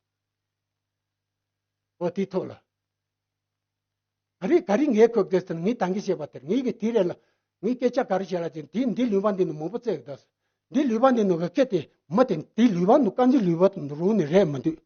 འོ་དེའི་ཐོག་ལ། ག་རེ་ག་རེ་ངས་གོ་དགོས་ཟེར་ངས་ད་གིན་བཤད་པ་དེར་ངས་གི་དེ་རེད་ལ། ངས་སྐད་ཆ་ག་རེ་བཤད་ལ་དེ་འདི་འདི་ལུས་པ་འདི་ནི་མང་པོ་བཙལ་གི་འདུག་འདི་ལུས་པ་འདི་ནི་གི་སྐད་དེ་མི་དེ་འདི་ལུས་པ་ནི་རྐང་འཛིན་ལུས་པ་དང་རུང་ནི་རེད་མི་འདུག་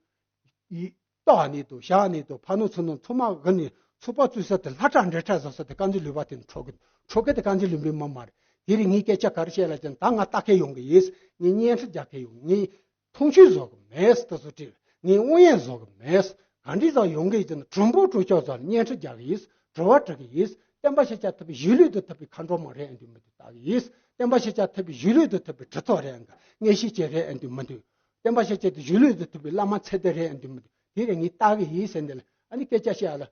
ཡི་ལྟོགས་ནི་དང་བཞག་ནི་དང་ཕ་ནུ་ཚུ་ནུ་ཚུ་མ་གི་ནི་ཚུགས་པ་བཙུགས་ས་དེ་ལྷ་ཁྲག་འདྲེ་ཁྲག་བཟོ་ས་དེ་རྐང་འཛིན་ལུས་པ་དེ་ནི་འཕྲོག་གི་འཕྲོག་གི་དེ་རྐང་འཛིན་ལུས་པའི་མི་མ་རེད། དེ་རིང་ངས་སྐད་ཆ་ག་རེ་བཤད་ལ་དེ་ད་ང་ལྟ་མཁན་ཡོང་གི་ཡིན། ངས་བརྙན་འཕྲིན་རྒྱག་མཁན་ཡོང་ངས། མཐོང་ཆོས་བཟོ་གི་མེད་ཟེར་དུ་སུ་དྲིས། ངས་དབང་ཡན་བཟོ་གི་མེད། ག་འདྲི་ཟ་ཡོང་གི་ཡིན་ན་གྲུང་པོ་གྲུ་ཆོག་ཟ་ལ་བརྙན་འཕྲིན་རྒྱག་གི་ཡིན། དྲི་བ་དྲི་གི་ཡིན། བསྟན་པ་ཤེས་བྱ་ཐུབ་པའི་གཞིས་ལུས་དུ་ཐུབ་པའི་མཁའ་འགྲོ་མ་རེད་ཨེ་འདུག་མི་འདུག་ལྟ་གི་ཡིན། བསྟན་པ་ཤེས་བྱ་ཐུབ་པའི་གཞིས་ལུས་དུ་ཐུབ་པའི་གྲི་ཐོག་རེད་ཨེ་འདུག་མངོན་ཤེས་ཅན་རེད་ཨེ་འདུག་མི་འདུག་བསྟན་པ་ཤེས་བྱ་དེ་གཞིས་ལུས་དུ་ཐུབ་པའི་བླ་མ་ཚེ་འདི་རེད་ཨེ་འདུག་མི་འདུག་དེ་རེད་ངས་ལྟ་གི་ཡིན་ཟེར་འདི་ལ་ཨ་ནི་སྐད་ཆ་བཤད་ཨ་ལ།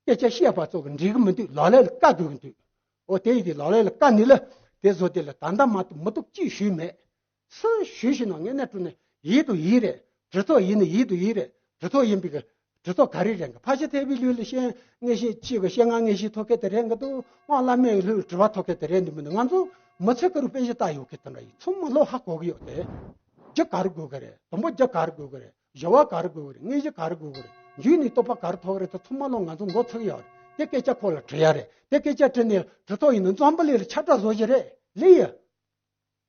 སྐད་ཆ་བཤད་པ་ཚོ་གི་འགྲིག་གི་མི་འདུག་ལག་ལེན་ལ་བཀལ་དགོས་ཀྱི་འདུག་འོ་དེ་ཡིན་དུས་ལག་ལེན་ལ་བཀལ་ནི་ལ་ དེ་བཟོ་དེ་ལ་ད་ལྟ་མ་གཏོགས་མི་གཏོགས་ཅིག་ཞུས་མེད། སུ་ཞུས་ཞུས་ན་ངས་ནས་དྲུང་ནས་ཡིད་དུ་ཡིད་རེད། གྲི་ཐོག་ཡིན་ན་ཡིད་དུ་ཡིད་རེད། གྲི་ཐོག་ཡིན་པའི་གི་གྲི་ཐོག་ག་རེ་རེད་གི། ཕ་ཤ་ཐེ་བའི་ལུས་ལ་ཤེས་ངེས་ཤེས་ཅིག་གི་ཤེས་ང་ངེས་ཤེས་ཐོག་ཁེ་དེ་རེད་གི་འདུག་དབང་བླ་མའི་ལུས་དྲི་བ་ཐོག་ཁེ་དེ་རེད་འདུག་མི་འདུག་ང་ཚོ་མི་ཚེ་ཀ་རུ་དཔེ་ཞིག་ལྟ་ཡོད་གི་དེ་འདྲ་ཡིན། ཚང་མ་བློ་ཧ་གོ་གི་ཡོད་དེ། རྒྱུ་ག་རུ་དགོས་གི་རེད། དུམ་བུ་རྒྱུ་ག་རུ་དགོས་གི་རེད། བཞི་བ་ག་རུ་དགོས་གི་རེད། དངོས་གཞི་ག་རུ་དགོས་གི་རེད། རྒྱུད་ནས་རྟོགས་པ་ག་རུ་ཐོགས་གི་རེད། དེ་ཚང་མ་བློ་ང་ཚོ་མགོ་ཚོས་ཡོད་རེད། དེ་སྐད་ཆ་ཁོ་ལ་དྲི་ཡ་རེད། དེ་སྐད་ཆ་དྲི་ནས་གྲི་ཐོག་ཡིན་ན་འཛམ་བུ་གླིང་ལ་ཁྱབ་བསྒྲགས་བཟོ་གི་རེད། ལེ་ཡ།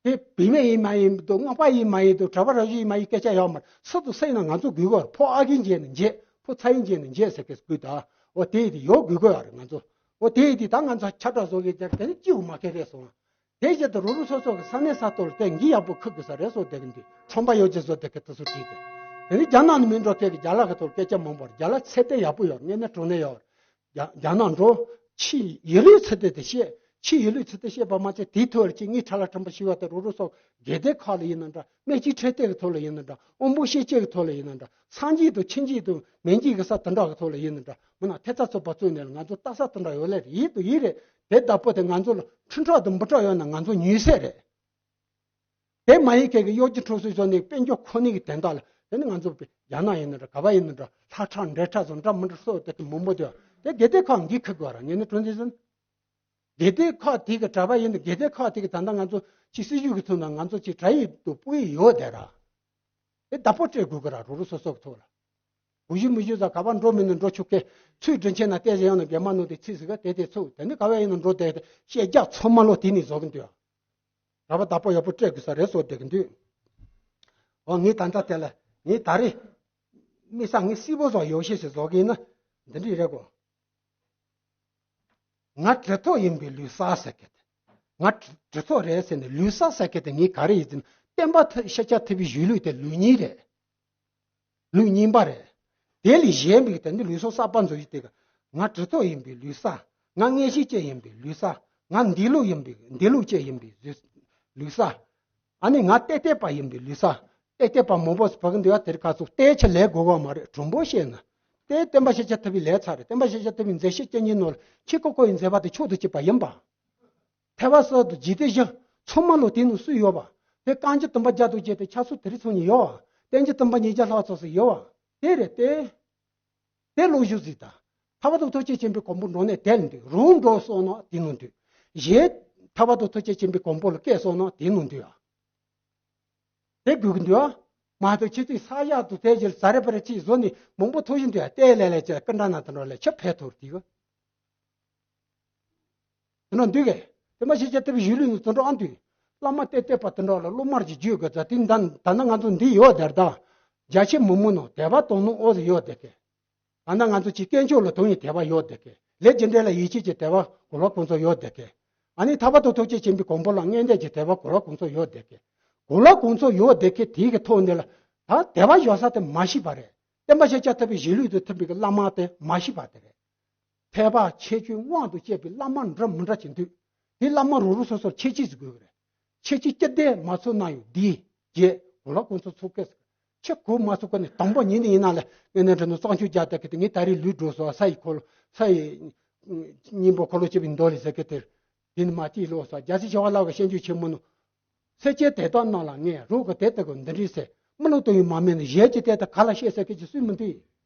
དེ་བུད་མེད་ཡིན་མ་ཡིན་འདུག་སྔགས་པ་ཡིན་མ་ཡིན་འདུག་གྲྭ་པ་རབ་བྱུང་ཡིན་མ་ཡིན་སྐད་ཆ་ཡོད་མ་རེད། སུ་དང་སུ་ཡིན་ན་ང་ཚོ་དགོས་གི་རེད། ཕོ་ཨ་གིན་བྱས་ན་བྱས། ཕོ་ཚ་ཡིན་བྱས་ན་བྱས་ཟེར་གི་དགོས་ད། འོ་དེ་ཡིན་དེ་ཡོད་དགོས་གི་ཡོད་རེད་ང་ཚོ། འོ་དེ་ཡིན་དེ་ད་ང་ཚོ་ཁྱབ་བསྒྲགས་བཟོ་གི་རྒྱུ་དེ་ནི་སྐྱིད་པོ་མ་ཁེལ་རེད་སོང་། དེ་བཞིན་དུ་རུ་རུ་སོ་སོ་གི་ས་གནས་ས་ཐོག་ལ་དེ་འགི་ཡག་པོ་ཁུག་དགོས་ས་རེད་སོ་དེ་གི་འདུག་ཁྲོམ་པ་ཡོད་ཅེས་བཟོ་དེ་གི་དེ་ཚོ་བྲིས་ཏེ། དེ་ནི་རྒྱ་ནག་ནས་མི་འགྲོ་མཁན་གི་རྒྱ་ལག་གི་ཐོག་སྐད་ཆ་མང་པོ་རེད། རྒྱ་ལག་ཚད་ལྡན་ཡག་པོ་ཡོད་རེད། ངས་ནས་གྲོང་ནས་ཡོད་རེད། རྒྱ་རྒྱ་ནག་འགྲོ། ཕྱི་ཡི་ལུས་ཚུལ་དེ་དེ་བཤད། ཕྱི་ཡི་ལུས་ཚུལ་དེ་བཤད་པ་མ་ཚད་དེའི་ཐོག་ལ་ཅིག་ངའི་ཁྲ་ལ་ཁྲམ་པ་ཞིག་ཡོད་དེ་རུ་རུ་སོགས་དགེ་ལྡན་ཁག་ལ་ཡིན་ན་འདྲ། སྨན་སྤྱི་འཕྲོད་བསྟེན་གྱི་ཐོག་ལ་ཡིན་ན་འདྲ། དབང་པོ་ཤེས་བྱའི་གི་ཐོག་ལ་ཡིན་ན་འདྲ། སངས་རྒྱས་དང་ཁྱིམ་རྒྱས་དང་མན་ཇི་གི་ས་དེ་འདྲ་གི་ཐོག་ལ་ཡིན་ན་འདྲ། མི་ན་ཐེབས་རྩ་ཚོགས་པ་བཙུགས་ནས་ང་ཚོ་ལྟ་ས་དེ་འདྲ་ཡོད་ལེ་རེད། ཡིད་དུ་ཡིད་རེད། དེ་བདག་པོ་དེ་ང་ཚོ་ལ་ཁྲིམས་ཁྲག་དང་འབུ་ཁྲག་ཡོད་ན་ང་ཚོ་ཉུལ་ས་རེད། དེ་མ་ཡིན་མཁན་གྱི་གཡོ་སྒྱུ་འཕྲོག་གསོད་བཟོ་ནས་དཔལ་འབྱོར་ཁོ་ནའི་གི་དོན་དག་ལ་དེ་ནི་ང་ཚོ་རྒྱ་ནག་ཡིན་ན་འདྲ། ག་བ་ཡིན་ན་འདྲ། ལྷ་ཁྲག་འདྲེ་ཁྲག་བཟོ་འདྲ་མི་འདྲ་སོགས་དེ་དུ་མང་པོ་དེ་དེ་དགེ་ལྡན་ཁག་འགན་འཁུར་དགོས་ར། ངས་ནི་དྲུང་འཛིན་ཟིན། དགེ་ལྡན་ཁག་དེ་གི་གྲྭ་པ་ཡིན་ན་དགེ་ལྡན་ཁག་དེ་གི་ད་ལྟ་ང་ཚོ་ཅི་སྲིད་ཇུས་ཀྱི་ཐོག་ན་ང་ཚོ་ཅི་གྲྭ་ཡིག་ཏུ་སྤུ་ཡི་ཡོད་དེ་ར། དེ་བདག་པོ་སྤྲད་དགོས་གི་ར། རུ་རུ་སོ་སོ་གི་ཐོག་ལ། གུ་ཞུ་མི་ཞུ་ཟ་ག་བ་འགྲོ་མི་ནི་འགྲོ་ཆོག་གི། ཚུལ་དྲིན་ཆེན་ན་བལྟས་ཟེར་ཡང་ན་རྒན་མ་ནོ་དེ་ཚིག་ཟིག་ག་དེ་དེ་ཚུགས་དེ་ནི་ག་བ་ཡིན་ན་འགྲོ་དེ་དེ་ཤེས་རྒྱ་ཚང་མ་ལོ་དེ་ནི་བཟོ་གི་འདུག་ར་བ་བདག་པོ་ཡག་པོ་སྤྲད་དགོས་ས་རེད་སོ་བསྡད་ཀྱི་འདུག་འོ་ངས་ད་ལྟ་དེ་ལ་ངས་ད་རེས་དམིགས་བསལ་ངས་སྲིད་པོ་བཟོ་ཡོ་ཤེས་ཤིག་བཟོ་གི་ཡིན་ན་འདི་འདྲས་རེད་གོ། ང་གྲི་ཐོག་ཡིན་པའི་ལུས་ས་ཟེར་གི། ང་གྲི་ཐོག་རེད་ཟེར་ནས་ལུས་ས་ཟེར་གི་དེ་ངས་ག་རེ་ཡིན་ཟེར་ན་བསྟན་པ་ཤཱཀྱ་ཐུབ་པའི་གཞུང་ལུགས་དེ་ལུགས་གཉིས་རེད། ལུགས་གཉིས་པ་རེད། དེ་ལས་གཞན་པའི་དེ་ནི་ལུས་སྲོག་གསར་པ་འཛུགས་ཡུལ་དེ་ག་ང་གྲི་ཐོག་ཡིན་པའི་ལུས་ས། ང་མངོན་ཤེས་ཅན་ཡིན་པའི་ལུས་ས། ང་འདས་ལོག་ཡིན་པའི་འདས་ལོག་ཅན་ཡིན་པའི་ལུས་ལུས་ས། ཨ་ནི་ང་ཏེ་ཏེ་པ་ཡིན་པའི་ལུས་ས། ཏེ་ཏེ་པ་མང་པོ་བག་འདི་བ་དེར་ཁ་ཚུགས་ཏེ་ཆ་ལས་དགོས་གོ་མ་རེད། གྲུང་པོ་བཤད་ན་ཏེ་བསྟན་པ་ཤཱཀྱ་ཐུབ་པའི་ལས་ཚར་རེད། བསྟན་པ་ཤཱཀྱ་ཐུབ་པའི་མཛད་ཤེས་ཅན་གཉིས་ནོར་ཁྱི་ཀོ་ཀོ་ཡི་མཛད་པ་དེ་མཆོག་ཏུ་གཅིག་པ་ཡིན་པ། ཐེག་པ་གསར་དུ་འཇིག་རྟེན་བཞི་ཚང་མ་ལོ་དེ་ནང་སུ་ཡོད་པ། དེ་རྐང་གཅིག་བསྟན་པ་རྒྱ་དུ་བྱས་ཏེ་ཆ་སུ་དེ་རིགས་ཚོ་ཉིད་ཡོད་པ། བསྟན་གྱི་བསྟན་པ་ཉིས་བརྒྱ་ལྷག་ཙམ་ཞིག་ཡོད་པ། དེ་རེད་དེ། དེ་ལོ་རྒྱུས་ཟིག་དང་། ཐར་པ་དང་ཐུགས་རྗེ་ཆེན་པོའི་གོ་འཕང་འགྲོ་གནས་དེ་ལ་འདུས། རང་འགྲོ་སོང་ན་དེ་ནང་འདུས། གཞན་ཐར་པ་དང་ཐུགས་རྗེ་ཆེན་པོའི་གོ་འཕང་ལ་སྐྱེས་སོང་ན་དེ་ནང་འདུས་ཨ། དེ་དགོས་ཀྱི་འདུག་ཨ། མ་གཏོགས་ཁྱེད་ཚོས་ས་ཡག་ཏུ་དེ་ཞིག་ཟ་རེ་པ་རེ་ཅིག་བཟོ་ནས་མང་པོ་ཐོག་བཞིན་དུ་ཡ་ལྟས་ལས་ལས་ཅེས་སྐུ་འདྲ་ན་དེ་འདྲ་ལས་ཆ་ཕེ་ཐོར་དེ་ག་དེ་འདྲ་འདུག་གས། དེ་མ་ཤེས་བྱ་ཐུབ་པའི་གཞུང་ལུགས་ནི་དེ་འདྲ་ཨ་འདུག་བླ་མ་ཏེ་ཏེ་པ་དེ་འདྲ་ལ་སློབ་མར་གྱི་རྒྱུད་དགོས་ཙ་དེ་ད་ད་ནི་ང་ཚོ་འདི་ཡོད་དེར་ད། རྒྱ་ཆེ་མི་མོ་ནོ་དད་པ་དོ་ནོ་ཨོ་ཟི་ཡོད་དེ་གས། ད་ནི་ང་ཚོ་ཅིག་སྐྱེས་མཆོག་ལ་དོན་ཡི་དད་པ་ཡོད་དེ་གས། ལས་རྒྱུ་འབྲས་ལ་ཡིད་ཆེས་ཀྱི་དད་པ་གོ་ལ་གོང་ཚོ་ཡོད་དེ་གས། ཨ་ནི་ཐར་པ་དང་ཐུགས་རྗེ་ཆེན་པོའི་གོ་འཕང་ལ་མངོན་འདོད་ཀྱི་དད་པ་གོ་ལ་གོང་ཚོ་ཡོད་དེ་གས། གོ་ལ་གོང་ཚོ་ཡོད་དེ་གས་དེའི་གི་ཐོག་འདི་ལ་ད་དད་པ་ཡོད་ས་དེ་མ་ཤེས་པ་རེད། བསྟན་པ་ཤཱཀྱ་ཐུབ་པའི་གཞུང་ལུགས་དང་མཐུན་པའི་གི་བླ་མ་དེ་མ་ཤེས་པ་དེ་རེད། ཐེག་པ་ཆེ་ཆུང་དབང་དུ་བྱས་པའི་བླ་མ་འདྲ་མི་འདྲ་ཅིག་འདུག་དེ་བླ་མ་རུ་རུ་སོ་སོར་ཁྱད་ཆོས་ཟིག་དགོས་ཀྱི་རེད། ཁྱད་ཆོས་སྤྱི་ལྡན་མ་ཚུགས་ན་ཡང་འདིའི་རྗེས་གོ་ལ་གོང་ཚོ་ཚུགས་སྐད་ཟིག་ཁྱེད་གོ་མ་ཚུགས་ཀ་ནས་དང་པོ་ཉིད་ནས་ཡིན་ན་ལས་ངས་ནས་འདྲ་ནོ་གཙང་ཆུ་རྒྱག་བསྡད་གི་དེ་ངས་ད་རེས་ལུས་འགྲོ་སོ་ས་ཡི་འཁོར་ལོ་ས་ཡི་སྙིང་པོ་འཁོར་ལོ་བཅས་པའི་མདོ་ལས་ཟེར་གི་དེར་དེ་ནི་མ་ཅིག་ལོག་ས་རྒྱལ་སྲས་བྱ་བ་ལྷ་གི་བཤད་རྒྱུད་ཆེན་མོ་ནོ། སེར་སྐྱའི་དེ་དག་རྣམས་ལ་ངས་རོགས་ཀྱི་དེ་ལྟ་བུ་འདི་འདྲའི་ཟེར་མི་ལོ་དུ་ཡི་མ་མེད་ནི་གཞན་གྱི་དེ་ལྟ་ག་ལ་བཤད་ཟེར་གི་ཅི་སུས་མི་འདུས།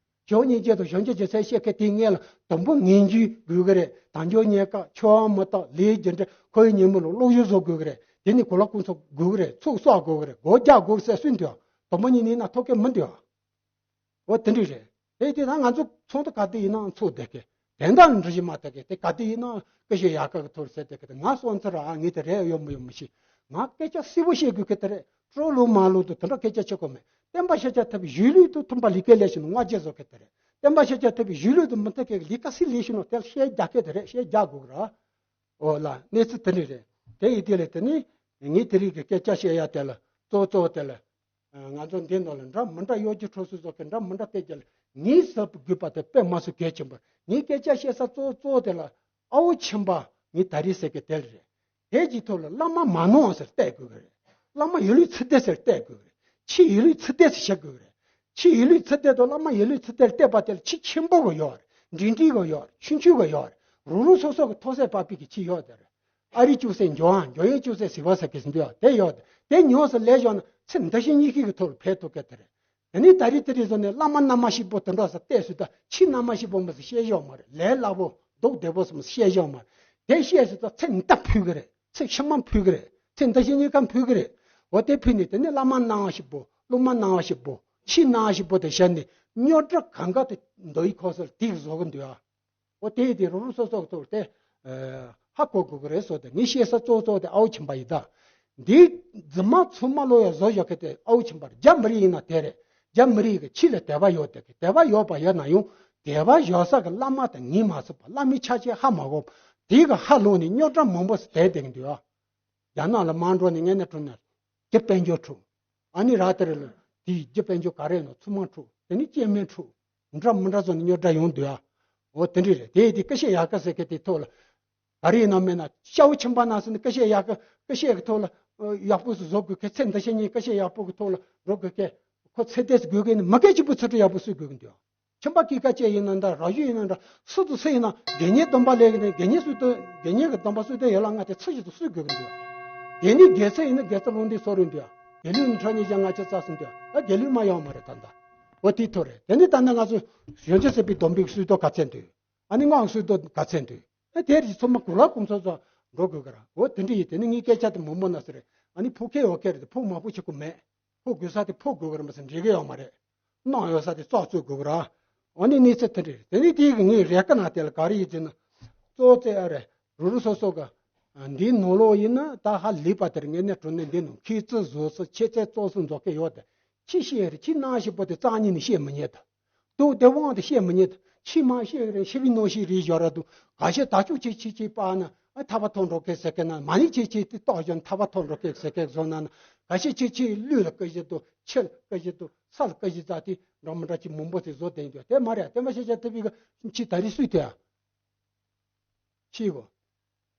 ཇོ་ཉིན་བརྒྱད་དང་གཞོན་སྐྱེས་ཀྱི་ཚད་བཤད་མཁན་དེའི་སྔོན་ལ་དང་པོ་ངེས་འབྱུང་དགོས་ཀྱི་རེད། དལ་འབྱོར་རྙེད་དཀའ་འཆི་བ་མི་རྟག་ལས་རྒྱུ་འབྲས་ཁོ་ཡི་ཉིན་མོ་ལ་བློ་གཞུང་བཟོ་དགོས་ཀྱི་རེད། དེ་ནི་གོ་ལ་གོང་ཚོ་དགོས་ཀྱི་རེད། ཚུགས་གསོག་དགོས་ཀྱི་རེད། སྒོ་རྒྱག་དགོས་ཟེར་སུས་འདུག་དང་པོ་ཉིད་ནི་ན་ཐོབ་མཁན་མི་འདུག་འོ་དེ་འདྲ་རེད། དེ་དེ་ན་ང་ཚོ་ཚོང་དུ་ག་དེ་ཡིན་ན་ཚོགས་བསྡད་གི་དེ་འདྲ་འདྲ་ཞིག་མ་ཐག་གི་དེ་ག་དེ་ཡིན་ན་སྐད་ཆ་ཡག་ག་གི་ཐོར་ཟེར་བསྡད་གི་དེ་ང་སོང་ཚར་ཨ་ངས་དེ་རེད་ཡོད་མི་ཡོད་མི་ཤེས། ང་སྐད་ཆ་གསལ་པོ་བཤད་དགོས་གི་དེ་རེད། སྤྲོ་ལོ་མ་ལོ་དུ་དེ་འདྲ་སྐད་ཆ་བྱེད་དགོས་མེད། བསྟན་པ་ཤཱཀྱ་ཐུབ་པའི་གཞུང་ལུགས་དུ་མཐུན་པ་ལས་ཀ་ལས་ཤེས་ནོ་ང་རྗེས་བཟོ་གི་དེ་རེད། བསྟན་པ་ཤཱཀྱ་ཐུབ་པའི་གཞུང་ལུགས་དུ་མི་མཐུན་གི་ལས་ཀ་སྲིད་ལས་ཤེས་ནོ་དེ་ལ་བཤད་རྒྱག་གི་དེ་རེད། བཤད་རྒྱག་དགོས་གི་ར། འོ་ལ་གནས་ཚུལ་དེ་འདྲ་རེད། དེ་ཡི་དེ་ལས་དེ་ནི་ངས་དེ་རིགས་ཀྱི་སྐད་ཆ་བཤད་ཡ་དེ་ལ་གཙོ་གཙོ་དེ་ལ། ང་ཚོ་འདི་ནང་ལ་འདྲ་མི་འདྲ་གཡོ་སྒྱུ་འཕྲོག་སུ་སོགས་ཀྱི་འདྲ་མི་འདྲ་སྐད་ཆ་ལ་ངས་ཟབ་དགོས་པ་དེ་དཔེ་མ་སྲིད་གལ་ཆེན་པོ། ངས་སྐད་ཆ་བཤད་ས་གཙོ་གཙོ་དེ་ལ་ཨ་བོ་ཆེན་པ་ངས་ད་རེས་ཟེར་གི་དེ་ལ་རེད། དེ་གྱི་ཐོག་ལ་བླ་མ་མ་ནོར་བ་ཟེར་བལྟས་དགོས་གི་རེད། བླ་མ་ཡིན་ལུགས་ཚུལ་ལྡན་ཟེར་བལྟས་དགོས་གི་རེད། ཕྱི་ཡིན་ལུགས་ཚུལ་ལྡན་ཟེར་བཤད་དགོས་གི་རེད། ཕྱི་ཡིན་ལུགས་ཚུལ་ལྡན་དང་བླ་མ་ཡིན་ལུགས་ཚུལ་ལྡན་བལྟས་པ་དེ་ལ་ཕྱི་ཆེན་པོ་གི་ཡོད་རེད། འབྲིང་འབྲིང་གི་ཡོད་རེད། ཆུང་ཆུང་གི་ཡོད་རེད། རུ་རུ་སོ་སོ་གི་མཐོ་ས་བབས་པའི་གི་ཕྱི་ཡོད་དེ་རེད། ཨ་རི་ཅུང་ཟད་འགྱོ་ཨང་འགྱོ་ཡས་ཅུང་ཟད་ཟི་བ་ཟེར་གི་འདུག་ཨ། དེ་ཡོད་དེ་ཉོས་སུ་ལས་བཞག་ན་ཚེ་འདི་ཕྱི་གཉིས་ཀའི་གི་ཐོག་ལ་ཕན་ཐོགས་གི་དེ་རེད། དེ་ནས་ད་རེས་དེ་རེད་ཟེར་ནས་བླ་མ་རྣམ་མ་ཞིག་པོ་དེ་འདྲ་ས་བལྟས་སུ་ད་ཕྱི་རྣམ་མ་ཞིག་པོ་མི་སུ་བཤད་བཞག་མ་རེད། ལས་སླ་པོ་སྡུག་བདེ་པོ་སུ་མི་སུ་བཤད་བཞག་མ་རེད། དེ་བཤད་སུ་ད་ཚེ་འདི་ཕུལ་གི་རེད། ཚེ་ཕྱི་མ་ཕུལ་གི་རེད། ཚེ་འདི་ཕྱི་གཉིས་ཀ་ཕུལ་གི་རེད། འོ་དེ་ཕུལ་ནས་དེ་ནས་བླ་མ་སྣང་བ་ཞིག་པོ་སློབ་མ་སྣང་བ་ཞིག་པོ་ཕྱི་སྣང་བ་ཞིག་པོ་དེ་བཤད་ནས་རྙོག་དྲ་གང་ག་དེ་འདོ་ཡི་ཁོ་སར་དེ་གི་བཟོ་གི་འདུག་ཨ། འོ་དེ་དེ་རུ་རུ་སོ་སོ་གི་ཐོག་དེ་ཧ་གོ་དགོས་གི་རེད་ཟོ། དེ་ངས་བཤད་ས་གཙོ་གཙོ་དེ་ཨའུ་ཆིན་པ་ཡིན་ད། འདི་རྫུན་མ་ཚུལ་མ་ལོ་ཡ་བཟོ་བཞག་གི་དེ་ཨའུ་ཆིན་པར་རྒྱ་མི་རིགས་ཡིན་ན་དེ་རེད། རྒྱ་མི་རིགས་ཀྱི་ཕྱི་ལ་དད་པ་ཡོད་དེ་གི་དད་པ་ཡོད་པ་ཡོད་ན་ཡང་དད་པ་ཡོད་ས་གི་བླ་མ་དང་ངེས་མ་སུ་པ་བླ་མའི་ཆ་ཆེ་ཧ་མ་གོ་དེ་གི་ཧ་ལོ་ནས་རྙོག་དྲ་མང་པོ་སུ་དད་དེ་གི་འདུག་ཨ། རྒྱ་ནག་ལ་མར་འགྲོ་ནས་ངས་ནས་གྲོ་ནས་རྒྱ་དཔལ་འབྱོར་འཁྲུག་ཨ་ནི་ར་དེ་རེ་ལ་དེའི་རྒྱ་དཔལ་འབྱོར་ག་རེ་ནོ་ཚུལ་མ་འཁྲུག་དེ་ནི་སྐྱེ་དམན་འཁྲུག་འདྲ་མི་འདྲ་བཟོ་ནས་རྙོག་དྲ་ཡོང་འདུག་ཨ། འོ་དེ་འདྲ་རེད། དེ་དེ་ཀ་ཤེ་ཡག་ག་ཟེར་གི་དེ་ཐོག་ལ་ག་རེ་ཡིན་ན་མེད་ན་ཤའུ་ཆིན་པ་ན་སི་ནི་ཀ་ཤེ་ཡག་ག་ཀ་ཤེ་གི་ཐོག་ལ་ཡག་པོ་སུ་བཟོ་དགོས་གི་ཚེ་འདི་ཕྱི་གཉིས་ཀ་ཤེ་ཡག་པོ་གི་ཐོག་ལ་འགྲོ་དགོས་གི་ཁོ་ཚེ་དེ་སུ་དགོས་གི་ནི་མི་སྐད་ཅིག་པུ་ཚུལ་ཁྲིམས་ཡག་པོ་སུ་དགོས་གི་འདུག་ཨ། ཁྱིམ་པ་སྐྱེས་ཀ་བཅས་ཡིན་ན་འདྲ་ར་ཞུ་ཡིན་ན་འདྲ་སུ་དང་སུ་ཡིན་ན་དགེ་བསྙེན་སྡོམ་པ་ལས་ཀྱི་ནས་དགེ་བསྙེན་སུ་དང་དགེ་བསྙེན་གྱི་སྡོམ་པ་སུ་དང་ཡོད་ལ་ང་དེ་ཚུལ་བཞིན་དུ་སུས་དགོས་ཀྱི་འདུག་དགེ་ནི་དགེ་ཚུལ་ཡིན་ན་དགེ་ཚུལ་ལུང་འདི་སོ་རུ་འདུག་དགེ་ལུགས་ནི་ཁྲོ་ཉེས་ཀྱང་ང་ཅི་རྩ་སུ་འདུག་ཨ་དགེ་ལུགས་མ་ཡོང་མ་རེད་ད་ད། འོ་དེ་ཐོ་རེད། དེ་ནི་ད་ནི་ང་ཚོ་གཞོན་སྐྱེས་ཟེར་བའི་སྡོམ་པའི་སུས་དོ་ག་ཚད་འདུག་ཨ་ནི་སྔགས་སུས་དོ་ག་ཚད་འདུག་ཨ་དེ་རིགས་ཚོ་མ་གུ་ལ་ཀུང་ཚོ་ཚོ་འགྲོ་དགོས་གི་ར། འོ་དེ་འདྲ་ཡིན། དེ་ནི་ངའི་སྐད་ཆ་དེ་མོ་མོ་ན་ཟེར་རེད། ཨ་ནི་ཕུག་ཁེ་འོ་ཁེ་རེད། ཕུག་མ་ཕུག་ཆེ་ཀུ་མེད། ཕོ་དགོས་ས་དེ་ཕོ་དགོས་གི་ར་མ་ཟད་འགྲིག་གི་ཡོད་མ་རེད། གནང་ཡོད་ས་དེ་ཙག་ཙོག་དགོས་གི་ར། འོ་ནི་གནས་ཚུལ་དེ་འདྲ་རེད། དེ་ནི་དེའི་གི་ངའི་རེ་ཀ་ན་དེ་ལ་ག་རེ་ཡིན་ཟེར་ན། གཙོ་བོ་ཙེ་ཨ་རེ་རུ་རུ་སོ་སོ་གི་འདིའི་ནང་ལོགས་ཡིན་ན་ད་ཧ་ལས་པ་དེར་ངས་ནས་གྲོ་ནས་འདི་ནང་ཁྱེད་ཙི་བཟོ་སི་ཁྱེད་ཙེ་གཙོ་སི་མཛོག་གི་ཡོད་དེ། ཁྱི་ཤེས་རེད། ཁྱི་ནང་ཞིག་པོ་དེ་རྩ་ཉིད་ནས་ཤེས་མི་ཉན་དེ། དུ་དེ་དབང་དུ་བཤད་མི་ཉན། ཕྱི་མ་བཤད་རེ་ཤི་བའི་ནོ་ཤི་རེ་བཞག་ར་དུ་ག་ཤེད་ད་ཅུག་ཅིག་ཅིག་ཅིག་པ་ན་ཨ་ཐ་བ་ཐོན་འགྲོ་གེ་ཟེར་གེ་ན་མ་ནི་ཅིག་ཅིག་དེ་ཏོག་བཞོན་ཐ་བ་ཐོན་འགྲོ་གེ་ཟེར་གེ་བཟོ་ན་ན་ག་ཤེད་ཅིག་ཅིག་ལུས་ལ་ཀི་བཞི་དུ་ཆེ་ལ་ཀི་བཞི་དུ་ས་ལ་ཀི་བཞི་ཙ་དེ་འགྲོ་མི་འདྲ་ཅིག་མང་པོ་ཞིག་བཟོ་བསྡད་འདུག་དེ་མ་རེད། དེ་མ་ཤེས་ཤེས་ཐུབ་པའི་གི་ཅི་ད་རི་སུས་དེ་ཨ། ཤེས་གོ་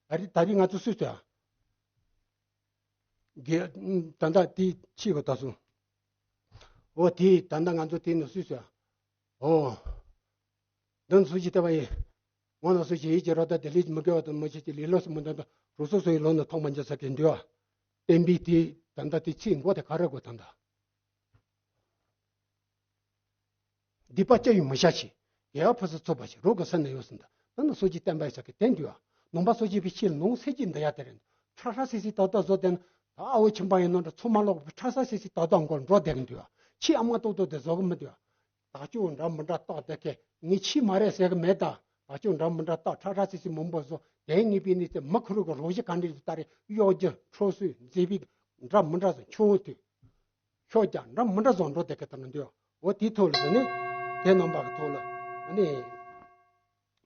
ད་རི་ད་རི་ང་ཚོ་སུས་དེ་ཨ། དགེ་ད་ལྟ་དེ་ཤེས་གོ་ད་སུ། འོ་དེ་ད་ལྟ་ང་ཚོ་དེ་ནི་སུས་དེ་ཨ། ཨོ། འདི་ཚོ་ཅི་ལྟ་བ་ཡིན། ངོ་ན་སུ་ཅི་ཡིད་ཀྱི་རོ་ད་དེ་ལས་མི་དགེ་བ་དང་མི་བྱེད་ཀྱི་ལས་ལོག་སུ་མི་འདོན་དང་རུ་སོ་སོ་ཡི་ལོ་ན་ཐོག་མ་འཇལ་ས་གི་འདུལ་བ། བསྟན་པའི་དེ་ད་ལྟ་དེ་ཚིག་མགོ་དེ་ག་རེ་དགོས་ད་ལྟ། སྡིག་པ་སྐྱེ་བའི་མི་བྱ་ཞིང་། དགེ་བ་ཕུན་སུམ་ཚོགས་པ་ཞིག་རོགས་ཀྱི་ས་ནས་ཡོད་ཟིན་ད། ད་ནི་སོ་ཅི་བསྟན་པ་ཡི་ས་གི་དེ་འདུལ་བ། ནང་པ་སོ་ཅི་པའི་ཕྱིར་ནང་གསེར་གྱི་འདི་ཡ་དེ་རེད། ཁྲ་ཁྲ་སིག་སིག་ཏག་ཏག་བཟོ་དེ་ན། ད་ཨ་བོ་ཁྱིམ་པ་ཡིན་ནོ་འདྲ་ཚོ་མ་ལོག་པའི་ཁྲ་ས་སིག་སིག་ཏག་ཏག་མགོ་འགྲོ་བསྡད་གི་འདུག་ཨ། ཁྱི་ཨ་མ་ཏོག་ཏོག་དེ་བཟོ་གི་མི་འདུག་ཨ། ད་ཅོ་འདྲ་མི་འདྲ་ཏག་དེ་ཁེ་ངའི་ཁྱི་མ་རེད་ཟེར་གི་མེད་ད། ད་ཅོ་འདྲ་མི་འདྲ་ཏག་ཁྲ་ཁྲ་སིག་སིག་མང་པོ་བཟོ་དེ་ངེས་པའི་ནི་དེ་མི་ཁུ་རུ་གི་རོགས་གཞི་ག་འདྲ་ཞིག་ད་རེ་གཡོག་རྒྱུ་ཁྲོ་སུས་མཛེས་པའི་འདྲ་མི་འདྲ་བཟོ་ཁྱོ་བོ་དུས་ཤོག་རྒྱ་འདྲ་མི་འདྲ་བཟོ་འགྲོ་དེ་ཁེ་ད་ན་འདུག་ཨ། འོ་དེའི་ཐོག་ལ་ཟེར་ནས་དེ་རྣམ་པ་གི་ཐོག་ལ་ཨ་ནི་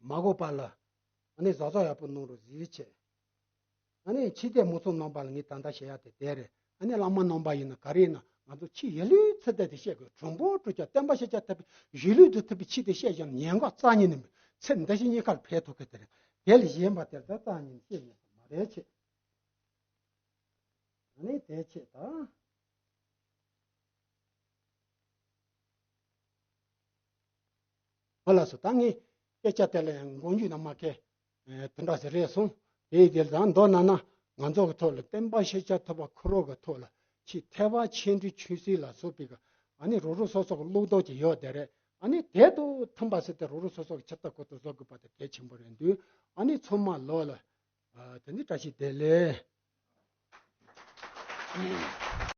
མ་གོ་པ་ལ་ཨ་ནི་བཟའ་ཚོ་ཡག་པོ་གནང་རོགས་ཟེར་བྱས། ཨ་ནི་ཕྱི་དེ་མུ་ཚང་རྣམ་པ་ལ་ངས་ད་ལྟ་བཤད་ཡ་དེ་དེ་རེད། ཨ་ནི་བླ་མ་རྣམ་པ་ཡིན་ན་ག་རེ་ཡིན་ན་ང་ཚོ་ཕྱི་ཡི་ལུས་ཚུལ་དེ་དེ་བཤད་དགོས། གྲུང་པོ་གྲུ་ཆ་བསྟན་པ་ཤེས་བྱ་ཐུབ་པའི་གཞི་ལུས་དུ་ཐུབ་པའི་ཕྱི་དེ་བཤད་ཀྱང་ཉན་གོ་རྩ་ཉིད་ནས་མེད། ཚེ་འདི་ཕྱི་གཉིས་ཀར་ཕན་ཐོགས་གི་དེ་རེད། དེ་ལས་གཞན་པ་དེར་ད་རྩ་ཉིད་ནས་བཤད་ཉན་ཐུབ་མ་རེད་ཆེ། ཨ་ནི་དེ་ཆེ་ད། ཨོ་ལགས་སོ། ད་ངས་སྐད་ཆ་དེ་ལ་ཡང་མགོ་མཇུག་ན་མ་ཁེ་དེ་འདྲ་ཟེར་རེད་སོང་། དེ་ཡི་དེ་ལ་ད་མདོར་ན་ན་ང་ཚོ་གི་ཐོག་ལ་བསྟན་པ་ཤེས་བྱ་ཐོབ་པ་ཁོ་རོག་གི་ཐོག་ལ་ཆེས་ཐེ་བ་ཆེ་འབྲིང་ཆུང་སྲིད་ལ་སོགས་པའི་གི་ཨ་ནི་རོ་རོ་སོ་སོ་གི་བློ་ལྡོག་ཅིག་ཡོད་དེ་རེད། ཨ་ནི་དེ་དུ་མཐུན་པ་ཟེར་ཏེ་རོ་རོ་སོ་སོ་གི་ཆེ་ཐག་གོ་ཐོག་བཟོ་དགོས་པ་དེ་གལ་ཆེན་པོ་རེད་འདུག་ཨ་ནི་ཚང་མ་ལོ་ལ་དེ་ནི་བཀྲ་ཤིས་བདེ་ལེགས།